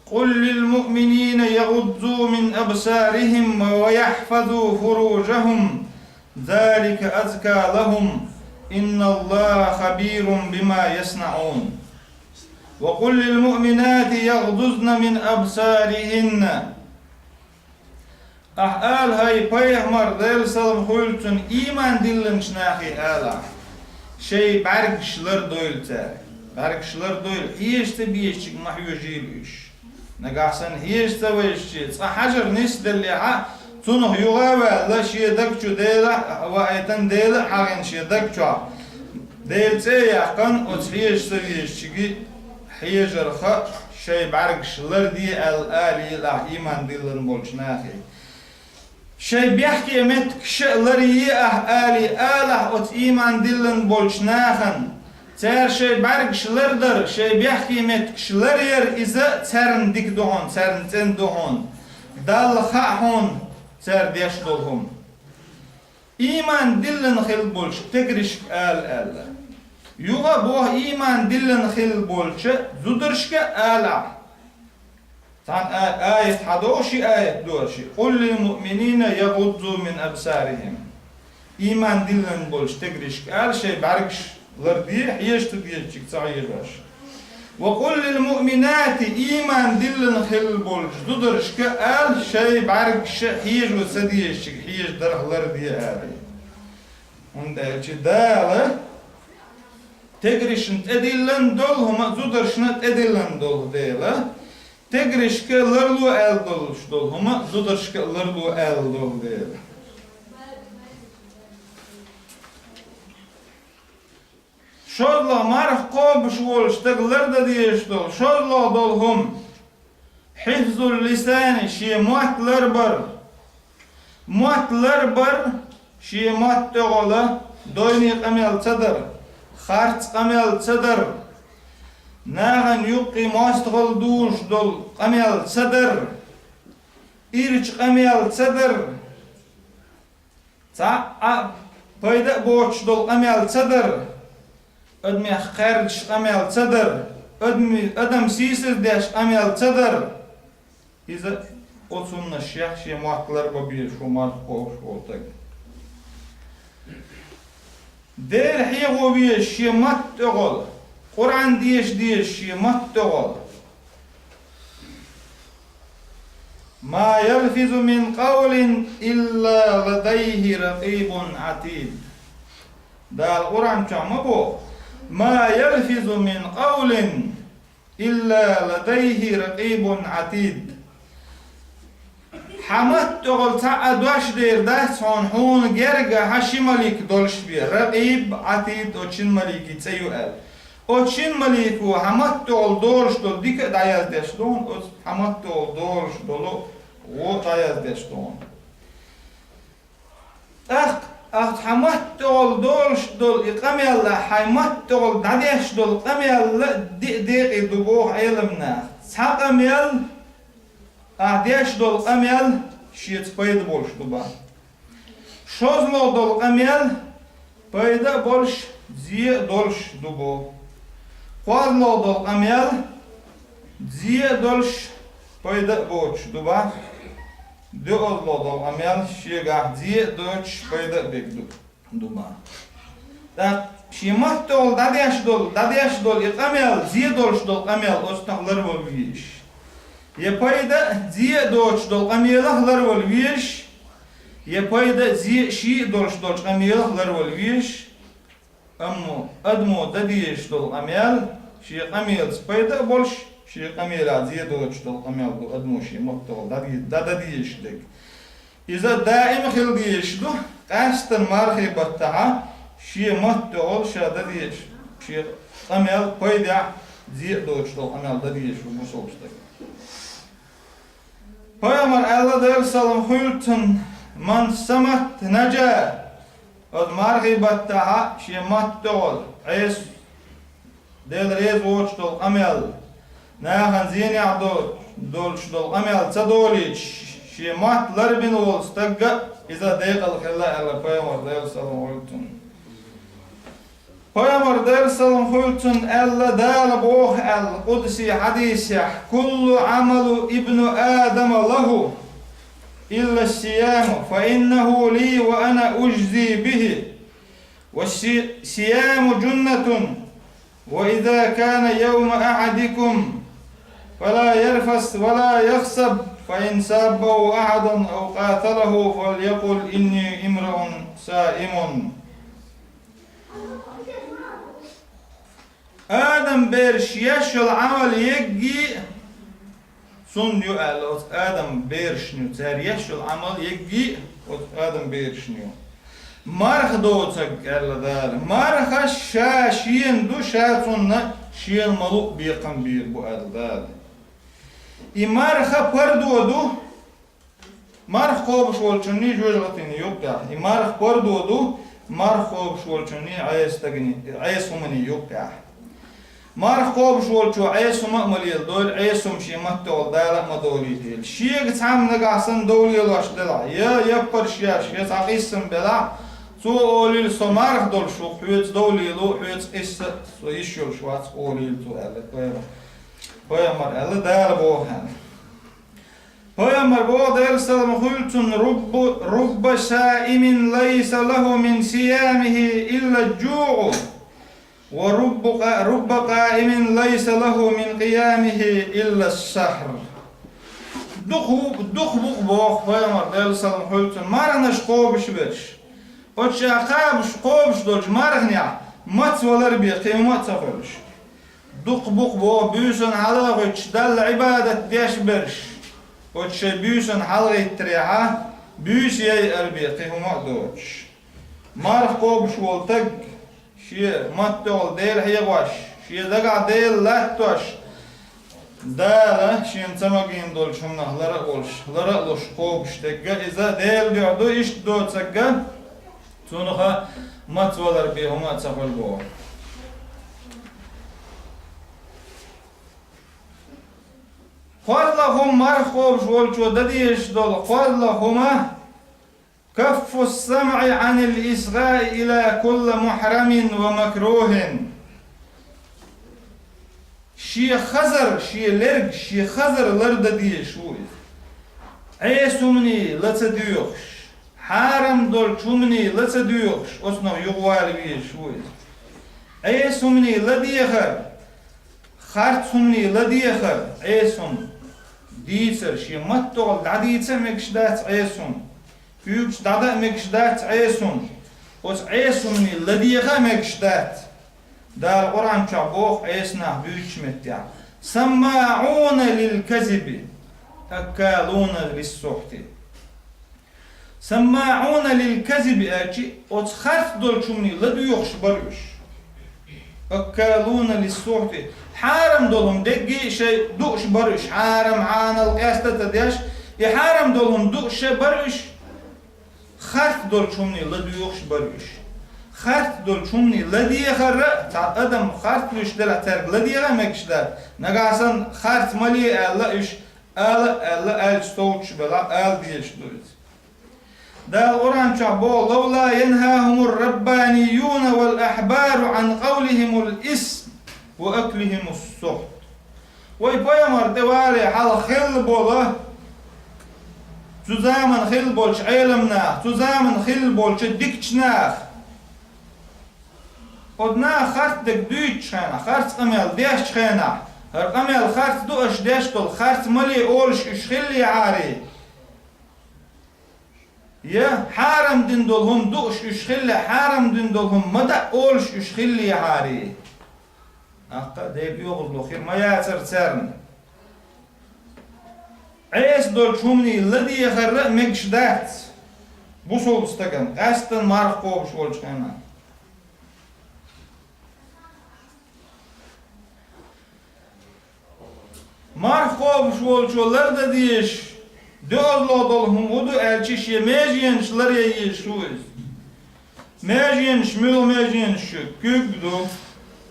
«Къул лил муъминина ягъудду мин абсарихим ва яхфазу фуружахум, залика азка лахум, инналлаха хабирун бима яснаун. Ва къул лил муъминати ягъдузна мин абсарихинна». Ахьа ала, хӀай пайхамар, Делан салам хуьлда цунна, ийман диллинчу нахе ала: шайн бӀаьргаш лардойла цара. БӀаьргаш лардойла, хьежа ца безачуьнга ма хьоьжийла уьш. Нагахь санна хьежа ца везча, цкъа хьажар нисделлехь а, цунах юха а ваьлла, шен даг чу Дела а ваийтина, Дела а хьахийна шен даг чохь, Делан цӀе а яьккхина, оцу хьежа ца везачуьнга хьежарх шайн бӀаьргаш ларде аьлла, алийла ахьа ийман диллина болчу нахе. Шайн бехке меттигаш а ларъе ахьа алий, алахь оцу ийман диллина болчу нахана. Цара шайн бӀаьргаш лардар, шайн бехке меттигаш ларъяр иза царна дика ду хьуна, царна цӀена ду хьуна. Далла хаьа хьуна цара деш долу хӀума. Ийман диллина хилла болчу стегаршка ала аьлла. Юха а боху ийман диллина хилла болчу зударшка а ала ахьа. Цхьана а-, аят хьадогӀу, ши аят догӀу ши: «Къул лил муъминина ягъудду мин абсарихим». Ийман диллина болчу стегаршка ала, шайн бӀаьргаш ларде, хьежа ца дезачуьнга ца хьежош. «Ва къул лил муъминати», ийман диллина хилла болчу зударшка ала, шайн бӀаьргаш хьежа ца дезачуьнга хьежа дарх ларде ала. ХӀунда аьлча Дала стегаршна тӀедиллина долу хӀума зударшна тӀедиллина долу дела, стегаршка ларло аьлла долуш долу хӀума зударшка ларло аьлла долу дела. ШозлагӀа марха кхобуш волу стаг лардан дезаш долу шозлагӀа долу хӀума: хьифзул лисани, шен мотт ларбар. Мотт ларбар, шен мотт тӀехула дойне къамел ца дар, харц къамел ца дар, нахана юккъе мостагӀалла дужуш долу къамел ца дар, ирча къамел ца дар, цхьа а пайда а боцуш долу къамел ца дар, адамех кхаьрдаш къамел ца дар, адами-, адам сийсаздеш къамел ца дар. Иза оцуннаш яхь шен мотт ларбан безаш ву марха кхобуш волу стаг. Дела хьехо везаш шен мотт тӀехула, Къуръан деша дезаш шен мотт тӀехула. «Ма ялфизу мин къавлин илла ладайхи ракъибун атид». Дала Къуръан чохь ма боху: «Ма ялфизу мин къавлин илла ладайхи ракъибун атид». Хьан мотт тӀехула цхьа а дош дер дац хьуна, хьуна герга хьан ши малик долуш бен, ракъиб, атид, оцу шин маликийн цӀе ю аьлла. Оцу шин малико хьан мотт тӀехула долуш долу дика а дӀаяздеш ду хьуна, оцу хьан мотт тӀехула долуш долу гӀо а дӀаяздеш ду хьуна. ТӀаккха ахьа хьан мотт тӀехула долуш долу и къамел а, хьайн мотт тӀехула дӀадеш долу къамел а диъ декъе ду боху Ӏеламнаха. Цхьа къамел, ахьа деш долу къамел шеца пайда болуш ду бан. ШозлагӀа долу къамел пайда а болуш, зе а долуш ду боху. КхозлагӀа долу къамел зе а долуш, пайда а боцуш ду бан. ДоьазлагӀа долу къамел шегахь зе а доцуш, пайда а берг ду, ду бан. ТӀаккха шен мотт тӀехула дӀадеш долу, дӀадеш долу и къамел, зе долуш долу къамел оцунах ларвала везаш. Я пайда а, зе а доцуш долу къамелах ларвала везаш, я пайда а, зе а, ши а долуш долчу къамелах ларвала везаш. Амма адамо дан дезаш долу къамел, шен къамелаца пайда а болуш, шен къамелах зе доцуш долу къамел ду адамо шен мотт тӀехула дан де-, дан, дан дезаш дерг. Иза даим хила дезаш ду, къаьсттина мархи баттахьа шен мотт тӀехула ша дан дезаш, шен къамел пайдехь, зе а доцуш долу къамел дан дезаш ву бусалба стаг. Пайхамар аьлла, Делан салам хуьлда цунна: «Ман самат наджа». Оцу мархи баттахьа шен мотт тӀехула Ӏеса Дела реза воцуш долу къамел, нахана зенехь до-, долуш долу къамел ца долуьйтуш, шен мотт ларбина волу стаг а иза декъала хилла аьлла пайхамар, Делан салам хуьлда цунна. Пайхамар, Делан салам хуьлда цунна, аьлла, Дала боху аьлла къудси хьадисехь: «Куллу Ӏамалу ибну Адама лаху, илла сияму, фа иннаху ли ва ана ужзи бихи». Ва си-, сияму джуннатун, ва иза кана явма ахьадикум, фала ярфас ва ла яхсаб, фа ин саббаху ахьадун ав къаталаху, фалякул инни имруун саимун. Адам бераш еш йолу Ӏамал егги а цунна ю аьлла, оцу Адам берашна ю. Цара еш йолу Ӏамал егги а оцу Адам берашна ю. Марха доцург аьлла Дала. Марха ша шена ду, ша цунна шена ма-луъу бекхам бийр бу аьлла Дала. И марха пардо ду, марха кхобуш волчунний жоьжахатиний юккъехь. И марха пардо ду, марха кхобуш волчунний Ӏеса стагний, Ӏеса хӀуманий юккъехь. Марха кхобуш волчо Ӏеса хӀума а ма леладойла, Ӏеса хӀума шен маттехула Дала а ма долуьйтийла. Шега цхьамма нагахь санна дов лелош делахь, я яппарш еш, я цхьа къийсам белахь, цо олийла: «Со марха долуш ву, хьоьца дов лело, хьоьца къийса а со йиш йолуш вац», олийла цо аьлла, пайхамар. Пайхамар аьлла, Дала боху аьлла. Пайхамар боху, Делан салам хуьлда цунна: «Руббу-, рубба саимин лайса лаху мин сиямихи илла джуъу, ва руббу къа-, рубба къаимин лайса лаху мин къиямихи илла сахьр». Дукха ву-, дукха бу-кх боху пайхамар, Делан салам хуьлда цунна, марханаш кхобуш берш. Оцу ша кхабуш, кхобуш долчу марханехь мацвалар бен кхин хӀума а ца хуьлуш. Дукха бу-кх боху буьйсанна хьалха а хӀуьттуш Далла Ӏибадат деш берш, оцу шайн буьйсанна хьалхийтарехьа, буьйса яйар бен кхин хӀума а доцуш. Марха кхобуш волу стаг, шен маттехула Дела хьехош, шен дагахь Дела латтош, Дала шена ца магийна долчу хӀуманах лара а волуш, лара а луш кхобуш стаг а иза Делан дуьхьа ду, иштта доцург а, цунах а мацвалар бен хӀума а ца хуьлу боху. КхозлагӀа хӀума марха кхобуш волчо дан дезаш долу кхозлагӀа хӀума: каффу ссамӀи Ӏанил исгӀаи ила кулли мухьрамин ва макрухьин. Шен хазар, шен лерг, шен хазар лардан дезаш ву иза. Ӏеса хӀуманий ла ца доьхуш, хьарам долчу хӀуманий ла ца доьхуш, оцунах юхавала везаш ву иза. Ӏеса хӀуманий ладехар, харц хӀуманий ладехар, Ӏеса хӀума дийцар, шен маттахула дӀадийца а мегаш дац Ӏеса хӀума, куьйгаш дӀадан а мегаш дац Ӏеса хӀума, оцу Ӏеса хӀуманий ладеха а мегаш дац. Дала Къуръан чохь боху Ӏеса нах буьйцучу меттехь: «СаммаӀуна лил казиби, аккалуна лиссухьти». «СаммаӀуна лил казиби», аьлчи, оцу харц долчу хӀуманий ладоьхуш бара уьш. «Аккалуна лиссухьти». Хьарам долу хӀума дегги а шайн дууш бара уьш. Хьарам, хьанал къаста а ца деш, и хьарам долу хӀума дууш шайн бара уьш. Харц долчу хӀуманий ладоьхуш бара уьш. Харц долчу хӀуманий ладехар а, цхьа адам харц луьйш делахь, цаьрга ладеха а мегаш дац. Нагахь санна харц ма ле аьлла уьш, ала а аьлла, аьлча совцуш белахь, ала дезаш ду иза. Дала Къуръан чохь боху: «Лавла янхахумур раббанийюна вал ахьбару Ӏан къавлихимул исм ва аклихимус сухьт». Вай пайхамар тӀе вале хьалха хилла болу, цу заман хилла болчу Ӏеламнаха, цу заман хилла болчу дикачу наха. Оцу наха харц дерг дуьйцучу хенахь, харц къамел дешчу хенахь, хӀара къамел харц ду аша деш долу, харц ма ле олуш уьш хиллехьарий? Я хьарам дина долу хӀума дууш уьш хилла, хьарам дина долу хӀума ма даа олуш уьш хиллехьарий? ТӀаккха а Дела оьгӀазло хир ма яцара царна. Ӏеса долчу хӀуманий ладехар а мегаш дац бусалба стагана, къаьсттина марха кхобуш волчу хенахь. Марха кхобуш волчо лардан дезаш, доьазло долу хӀума хӀун ду аьлча, шен меженаш ларъян езаш ву иза. Меженаш, муьлха меженаш ю? Куьг ду,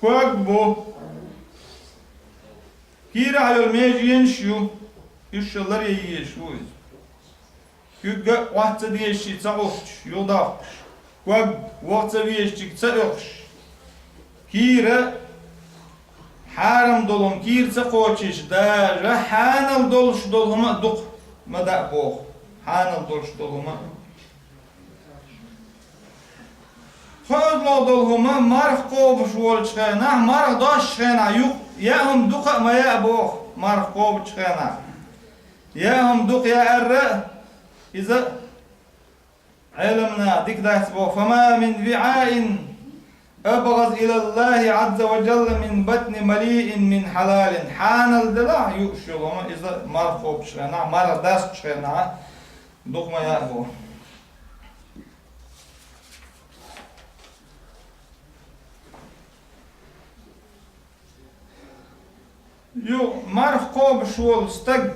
ког бу, Кийрахь йолу меженаш ю, уьш шо ларъян езаш ву иза. Куьг а Ӏотта ца дезачу ца Ӏуттуш, юхадоккхуш, ког ваха ца везачуьнга ца оьхуш. Кийра хьарам долу хӀума кийра ца кхочуш, даже хьанал долуш долу хӀума а дукха ма даа боху. Хьанал долуш долу хӀума а. КхозлагӀа долу хӀума марха кхобуш волчу хенахь, марха достучу хенахь юкъа яа хӀума дукха а ма яа боху марха кхобучу хенахь. Яа хӀума дукха яарра а, иза Ӏеламнаха дика дац боху: «Фама мин виӀаин абгӀаза илаллахӀи Ӏазза ва жалла мин батни малиин мин хьалалин». Хьанал делахь а юуш йолу хӀума, иза марха кхобучу хенахь, марха достучу хенахь дукха ма яа боху. Ю, марха кхобуш волу стаг,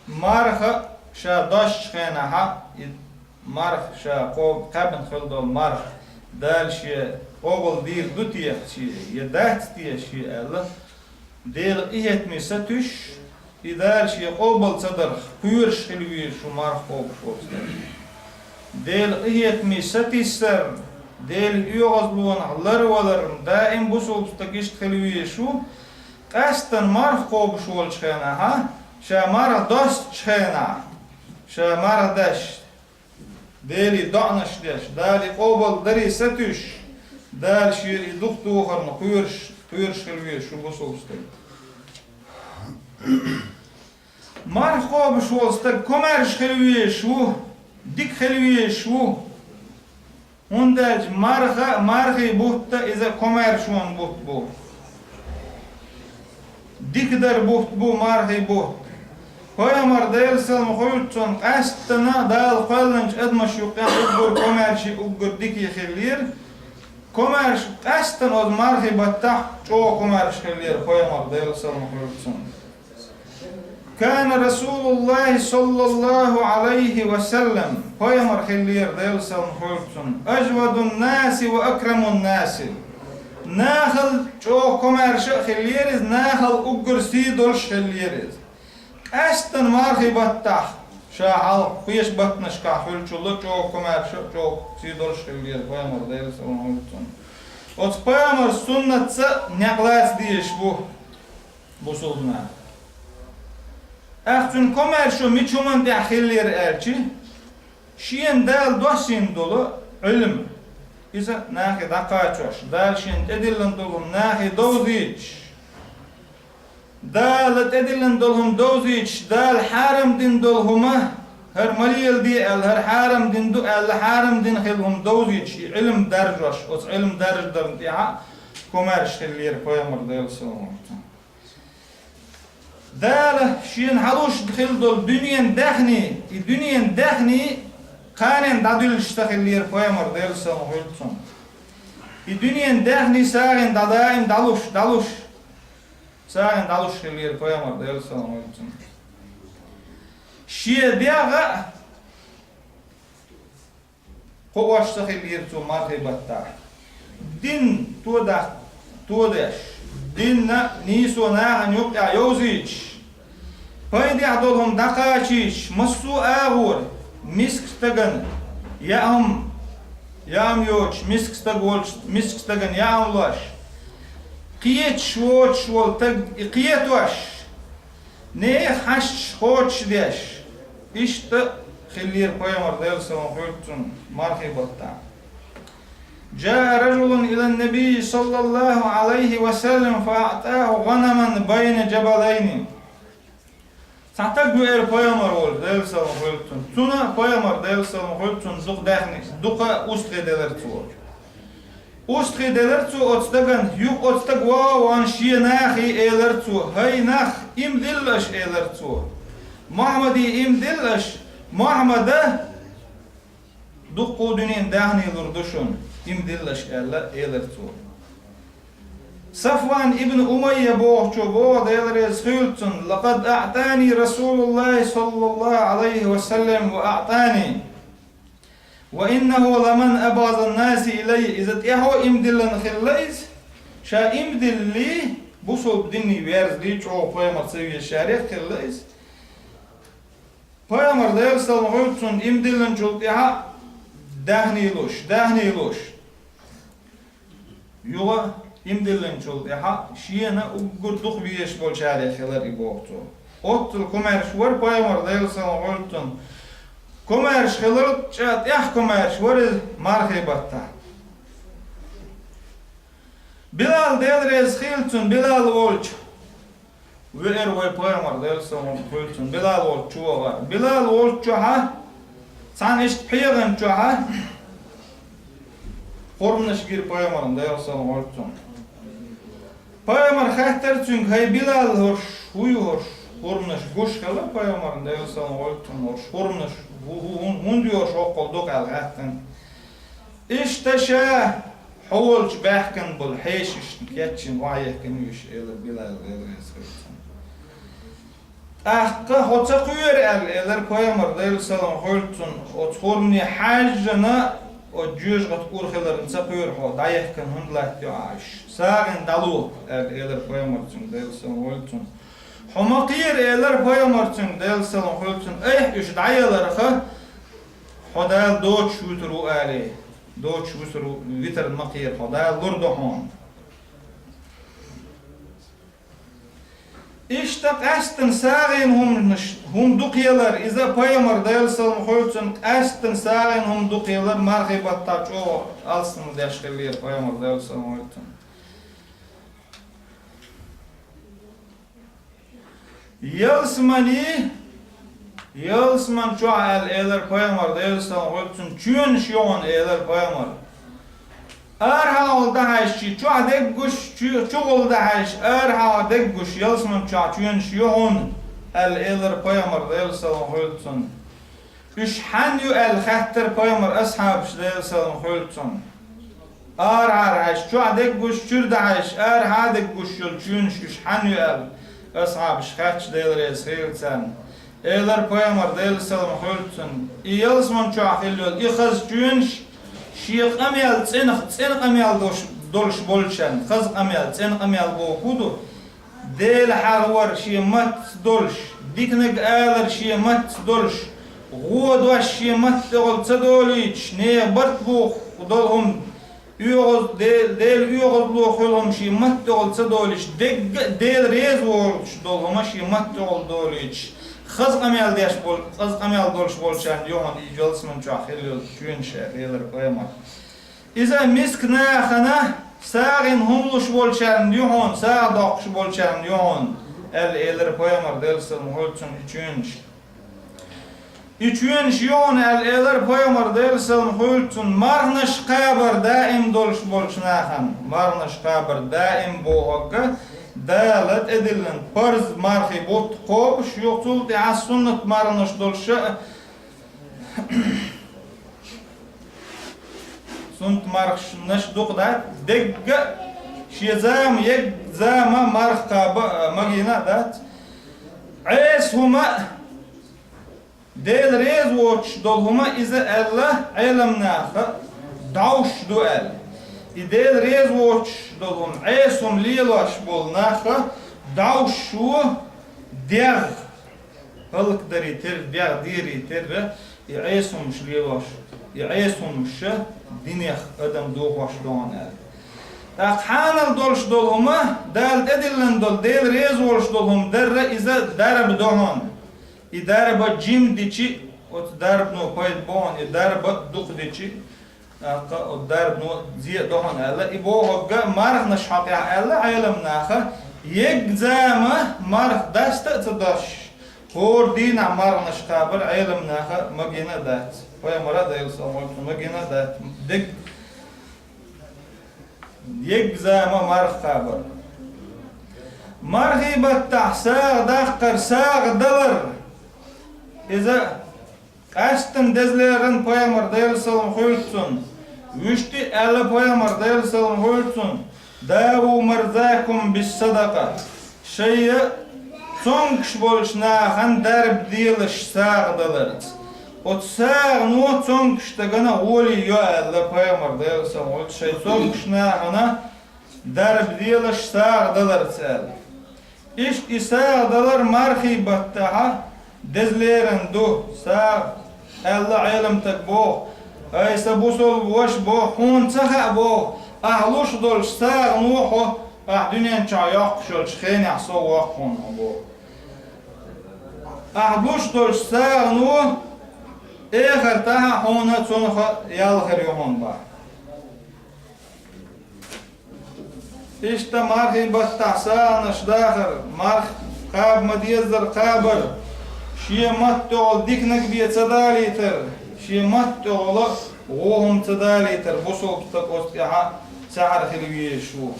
марха ша достучу хенахь, и марха ша кхо-, кхаьбна хила долу марха, Дала шен къобал дийр ду те шен, я дац те шен аьлла, Делан къинхетаме сатуьйсуш, и Дала шен къобал ца дарх кхоьруш хила везаш ву марха кхобуш волу стаг. Делан къинхетаме сатийсар, Делан оьгӀазлонах ларвалар, даим бусулба стаг иштта хила везаш ву, къаьстина марха кхобуш волчу хенахь, ша марха достучу хенахь, ша марха даш, Деле доӀанаш деш, Дала къобал даре сатуьйсуш, Дала шен и дукха тохарна кхоьруш, кхоьруш хила везаш ву бусулба стаг. Марха кхобуш волу стаг комаьрша хила везаш ву, дика хила везаш ву. ХӀунда аьлча марха, мархий бутт а иза комаьршонан бутт бу. Дика дар бутт бу, мархий бутт. Пайхамар, Делан салам хуьлда цунна, къаьсттина Дала кхоьллинчу адамаш юккъехь уггар комаьрший, уггар дикий хиллера. Комаьрша къаьсттина оцу мархий баттахь чӀогӀа комаьрша хиллера пайхамар, Делан салам хуьлда цунна. Кана Расулуллахи саллаллаху алайхи ва саллам, пайхамар хиллера, Делан салам хуьлда цунна, ажвадун наси ва акрамун наси. Нахал чӀогӀа комаьрша а хиллера иза, нахал уггар сий долуш хиллера иза. Къаьсттина мархий баттахь, ша хьалха кхечу баттанашкахь хуьлучул а чӀогӀа комаьрша а, чӀогӀа сий долуш хиллера пайхамар, Делан салам хуьлда цунна. Оцу пайхамар суннатца некъ лаца дезаш бу бусулба нах. ТӀаккха цуьнан комаьршо мича хӀуманна тӀехь хиллера аьлча, шена Дала доссийна долу Ӏилма, иза нахе дӀакхачош, Дала шена тӀедиллина долу хӀума нахе довзуьйтуш, Дала тӀедиллина долу хӀума довзуьйтуш, Дала хьарам дина долу хӀума, хӀара ма леладе аьлла, хӀара хьарам дина ду аьлла, хьарам дина хилла хӀума довзуьйтуш, и Ӏилма даржош, оцу Ӏилма даржадарна тӀехь а комаьрша хиллера пайхамар, Делан салам хуьлда цунна. Дала шена хьалуш хилла долу дуьненан даьхни, и дуьненан даьхни кханенна дӀадуьллуш ца хиллера пайхамар, Делан салам хуьлда цунна. И дуьненан даьхни сагӀина дӀа даим дӀалуш, дӀалуш, сагӀина дӀалуш хиллера пайхамар, Делан салам хуьлда цунна. Шен дегӀ а кхоош ца хиллера цо мархий баттахь. Дин тодах-, тодеш, динна нийсо нахана юккъехь йовзуьйтуш, пайдехь долу хӀума дӀакхачийча, массо а агӀор, миска стагана яа хӀума, яа хӀума йоцуш, миска стаг волчу, миска стагана яа хӀума лош, кхеташ воцуш волу стаг и кхетош, нехан хьашташ кхочушдеш, иштта хиллера пайхамар, Делан салам хуьлда цунна, мархий баттахь. جاء رجل إلى النبي صلى الله عليه وسلم فأعطاه غنما بين جبلين. Цхьа стаг веара пайхамар волчу, Делан салам хуьлда цунна. Цунна пайхамар, Делан салам хуьлда цунна, дукха даьхни, дукха устагӀий делира цо. УстагӀий делира цо оцу стагана, юха оцу стага вахана шен нахе элира цо: «ХӀай нах, ийман дилла аша», — элира цо. «Мухьаммаде ийман дилла аша, Мухьаммада дуккха а дуьненан даьхни лур ду шуна, ийман дилла аша», — аьлла, элира цо. Сафван ибн Умайя бохучо боху, Дела реза хуьлда цунна: «لقد أعطاني رسول الله صلى الله عليه وسلم وأعطاني». «وإنه لمن أبغض الناس إلي». Иза тӀаьхьо ийман диллина хилла иза. Ша ийман диллий, Бусалба дине верзале чӀогӀа пайхамар ца везачарех хилла иза. Пайхамар, Делан салам хуьлда цунна, ийман диллинчул тӀаьхьа даьхни луш, даьхни луш. Юха ийман диллинчул тӀаьхьа шена уггар дукха везаш болчарех хилар и, боху цо. Оццул комаьрша вара пайхамар, Делан салам хуьлда цунна. Комаьрша хиларал чӀогӀа тӀех комаьрша вара иза мархий баттахь. Билал, Дела реза хуьлда цунна, Билал волчу веара вай пайхамар, Делан салам хуьлда цунна, Билал волчу чу вахара. Билал волчу чохь, цхьана иштта пхьегӀан чохь хурманаш гира пайхамарна, Делан салам хуьлда цунна. Пайхамар хаьттира цуьнга: «ХӀай Билал, хӀорш хӀун ю хӀорш?» Хурманаш гуш хилла пайхамарна, Делан салам хуьлда цунна, хӀорш хурманаш хӀу-, хӀу-, хӀун-, хӀунда ю хӀорш хӀоккхул дукха аьлла хаьттина. Иштта ша хьо волчу баьхкина болу хьешашна кечйина охьаехкина ю уьш, элира Билал, Дела реза хуьлда цунна. ТӀаккха хьо ца кхоьру аьлла, элира пайхамар, Делан салам хуьлда цунна, оцу хурмане хьаьжжина, оцу жоьжахатин ур хиларна ца кхоьру хьо, дӀаехкина хӀунда латтайо ахь уьш? СагӀина дӀало, аьлла, элира пайхамар цуьнга, Делан салам хуьлда цунна. Хьо ма кхера, элира пайхамар цуьнга, Делан салам хуьлда цунна, айхьа уьш дӀаяларх, хьо Дала доцуш вуьтур ву алий. Доцуш вуьтур ву, витар ма кхера хьо, Дала лур ду хьуна. Иштта къаьсттина сагӀина хӀуманаш, хӀума дукха ялар, иза пайхамар, Делан салам хуьлда цунна, къаьсттина сагӀина хӀума дукха ялар мархий баттахь чӀогӀа алсам деш хиллера пайхамар, Делан салам хуьлда цунна. Ялсамани, ялсаман чохь аьлла, элира пайхамар, Делан салам хуьлда цунна, чоьнаш ю хьуна, элира пайхамар. АрахьагӀула дӀахьаьжча, чохь деггуш, чу-, чугӀула дӀахьаьжча, арахьагӀа деггуш, ялсаман чохь чоьнаш ю хьуна, аьлла, элира пайхамар, Делан салам хуьлда цунна. Уьш хьанна ю аьлла хаьттира пайхамар асхьабаш, Делан салам хуьлда цунна. Арахьара хьаьжча, чохь деггуш, чуьра дӀахьаьжча, арахьа деггуш йолу чоьнаш уьш хьанна ю аьлла, асхьабаш хаьттича, Дела реза хуьлда царна. Элира пайхамар, Делан салам хуьлда цунна, и ялсаман чохь хилла йолу и хаза чоьнаш шен къамел цӀена, цӀена къамел долуш, долуш болчарна, хаза къамел, цӀена къамел бохург хӀун ду? Дела хьахавар шен матца долуш, диканиг алар шен матца долуш, гӀо дош шен матта тӀехула ца долуьйтуш, нехан барт бохург долу хӀума, оьгӀаз-, Де-, Делан оьгӀазло хуьлу хӀума шен матта тӀехула ца долуьйтуш, дегга а Дела реза волуш долу хӀума шен матта тӀехула долуьйтуш, хаза къамел деш бол-, хаза къамел долуш болчарна ю хьуна и ялсаман чохь хилла йолу чоьнаш, элира пайхамар. Иза миска нахана сагӀина хӀума луш болчарна ю хьуна, сагӀа доккхуш болчарна ю хьуна, аьлла, элира пайхамар, Делан салам хуьлда цунна, и чоьнаш. И чоьнаш ю хьуна, аьлла, элира пайхамар, Делан салам хуьлда цунна, марханаш кхабар даим долуш болчу нахана. Марханаш кхабар даим бохург Дала тӀедиллина парз мархий бутт кхобуш, юха цул тӀаьхьа суннат марханаш долуш а, суннат марханаш дукха дац, дегга а шен зама, егга зама марха кхаба а магийна а дац. Ӏеса хӀума а, Дела реза воцуш долу хӀума иза аьлла, Ӏеламнаха дӀовш ду аьлла. И Дела реза воцуш долу хӀума, Ӏеса хӀума лелош болу наха дӀовш ву дегӀ. ХӀаллакдари терра, дегӀ дери терра, и Ӏеса хӀумаш лелош, и Ӏеса хӀумаш динех адам дохош догӀун аьлла. ТӀаккха хьанал долуш долу хӀума, Дала тӀедиллина долу, Дела реза волуш долу хӀума дарра, иза дарба догӀун. И дарба жима дичи, оцу дарбано пайда богӀун, и дарба дукха дичи, тӀаккха оцу дарбано зе а догӀун аьлла, и бохург марханаш хьокъехь аьлла Ӏеламнаха, егга зама марха даста а ца дош, хӀора дийнахь марханаш кхабар Ӏеламнаха магийна а дац. Пайхамара а, Делан салам хуьлда цунна, магийна а дац. Дегга, егга зама марха кхабар. Мархий баттахь сагӀа даккхар, сагӀа далар. Иза къаьсттина деза леррина пайхамар, Делан салам хуьлда цунна. Вуьшта а аьлла пайхамар, Делан салам хуьлда цунна: «Даву марзакум бис-садакъа». Шайна цомгуш болчу нахана дарба делаш сагӀа даларца. Оцу сагӀано цомгуш стагана гӀоле йо аьлла пайхамар, Делан салам хуьлда цунна, шайн цомгуш нахана дарба делаш сагӀа даларца аьлла. Иштта и сагӀа далар мархий баттахьа деза леран ду, сагӀа аьлла Ӏеламтаг боху, ай са бусулба ваша боху, хьуна ца хаьа боху, ахь луш долчу сагӀано хьо, ахь дуьнен чохь йоккхуш йолчу хенехь сов воккху хьуна хьо боху. Ахь луш долчу сагӀано эхартахьа хьуна цунах ял хир ю хьуна боху. Иштта мархий баттахь сагӀанаш дахар, марха кхаба ма-деззара кхабар, шен матта тӀехула диканиг бен ца далийтар, шен матта тӀехула вон хӀума ца далийтар, бусулба стаг оцу тӀехьа цхьаьна хила везаш ву.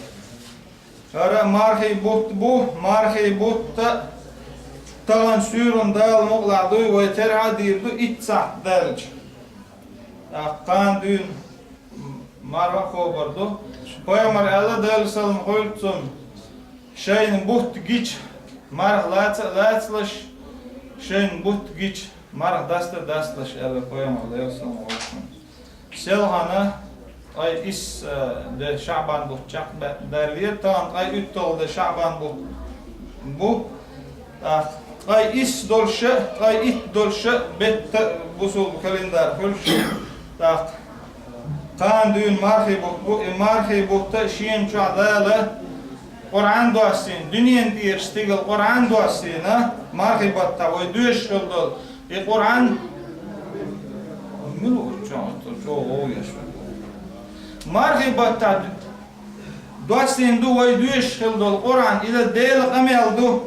ХӀара мархий бутт бу, мархий бутт а тахана суьйранна Дала мукъалахь дуй, вай терахь а дийр ду, итт сахьт даьлча. ТӀаккха кхана дуьйна марха а кхобур ду. Пайхамар аьлла, Делан салам хуьлда цунна: «Шайна бутт гича, марха лаца а лацалаш, шайна бутт гича, марха даста а дасталаш», аьлла пайхамар, Делан салам хуьлда цунна. Селхана ткъе исс де ШаӀбан бутт чекхдаьллера, тахана ткъе уьтталгӀа де ШаӀбан бутт бу. ТӀаккха ткъе исс долуш а, ткъе итт долуш а беттан бусулба календарь хуьлуш. ТӀаккха кхана дуьйна мархий бутт бу, и мархий бутт а шена чохь Дала Къуръан доссийна, дуьненан тӀера стигала Къуръан доссийна, мархий баттахь вай доьшуш хила долу и Къуръан. Мила ву чохь, чохь вовъеш ву? Мархий баттахь доссийна ду вай доьшуш хила долу Къуръан, иза Делан къамел ду.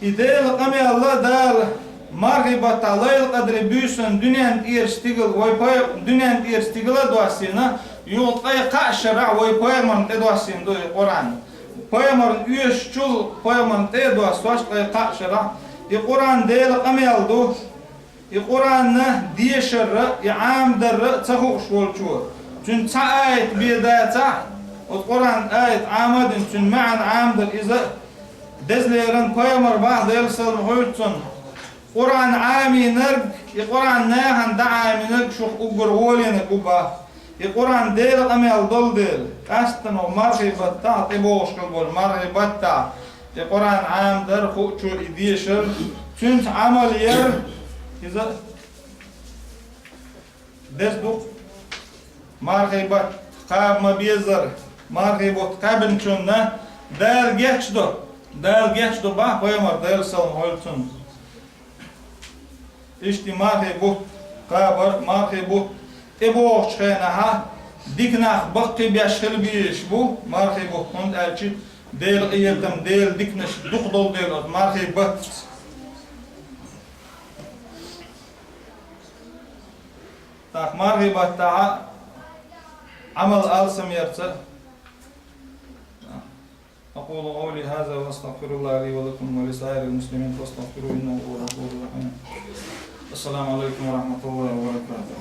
И Делан къамел а Дала мархий баттахь Лайлатул-Къадри буьйсанна дуьненан тӀера стигала, вай пай-, дуьненан тӀера стигала а доссийна, юха ткъе кхаа шарахь вай пайхамарна тӀедоссийна ду и Къуръан. Пайхамарна оьшучул пайхамарна тӀе а доссош ткъе кхаа шарахь, и Къуръан Делан къамел ду. И Къуръанна дешар а, и Ӏамадар а ца хууш волчо, цуьнан цхьа аят бен дацахь, оцу Къуръан аят Ӏама а дина, цуьнан маьӀна Ӏамадар, иза деза леран пайхамар боху, Делан салам хуьлда цунна. Къуръан Ӏамийнарг, и Къуръан нахана дӀаӀамийнарг шух уггар волийнарг ву боху. И Къуръан Делан къамел долу дела, къаьсттина мархий баттахь, тӀебогӀуш хила болу мархий баттахь, и Къуръан Ӏамадар, хуучо и дешар, цуьнца Ӏамал яр, иза деза ду-кх. Мархий бутт кхаба ма-беззара, мархий бутт кхаьбначунна Дала гечдо, Дала гечдо боху пайхамар, Делан салам хуьлда цунна. Иштта мархий бутт кхабар, мархий бутт тӀебогӀучу хенахьа, дика нах баккхий беш хила безаш бу мархий бутт, хӀунда аьлча Делан къинхетам, Делан диканаш дукха долу дела оцу мархий баттаца. ТӀаккха мархий баттахьа Ӏамал алсамъярца. أقول قولي هذا وأستغفر الله لي ولكم ولسائر المسلمين فاستغفروه إنه هو الغفور الرحيم. السلام عليكم ورحمة الله وبركاته.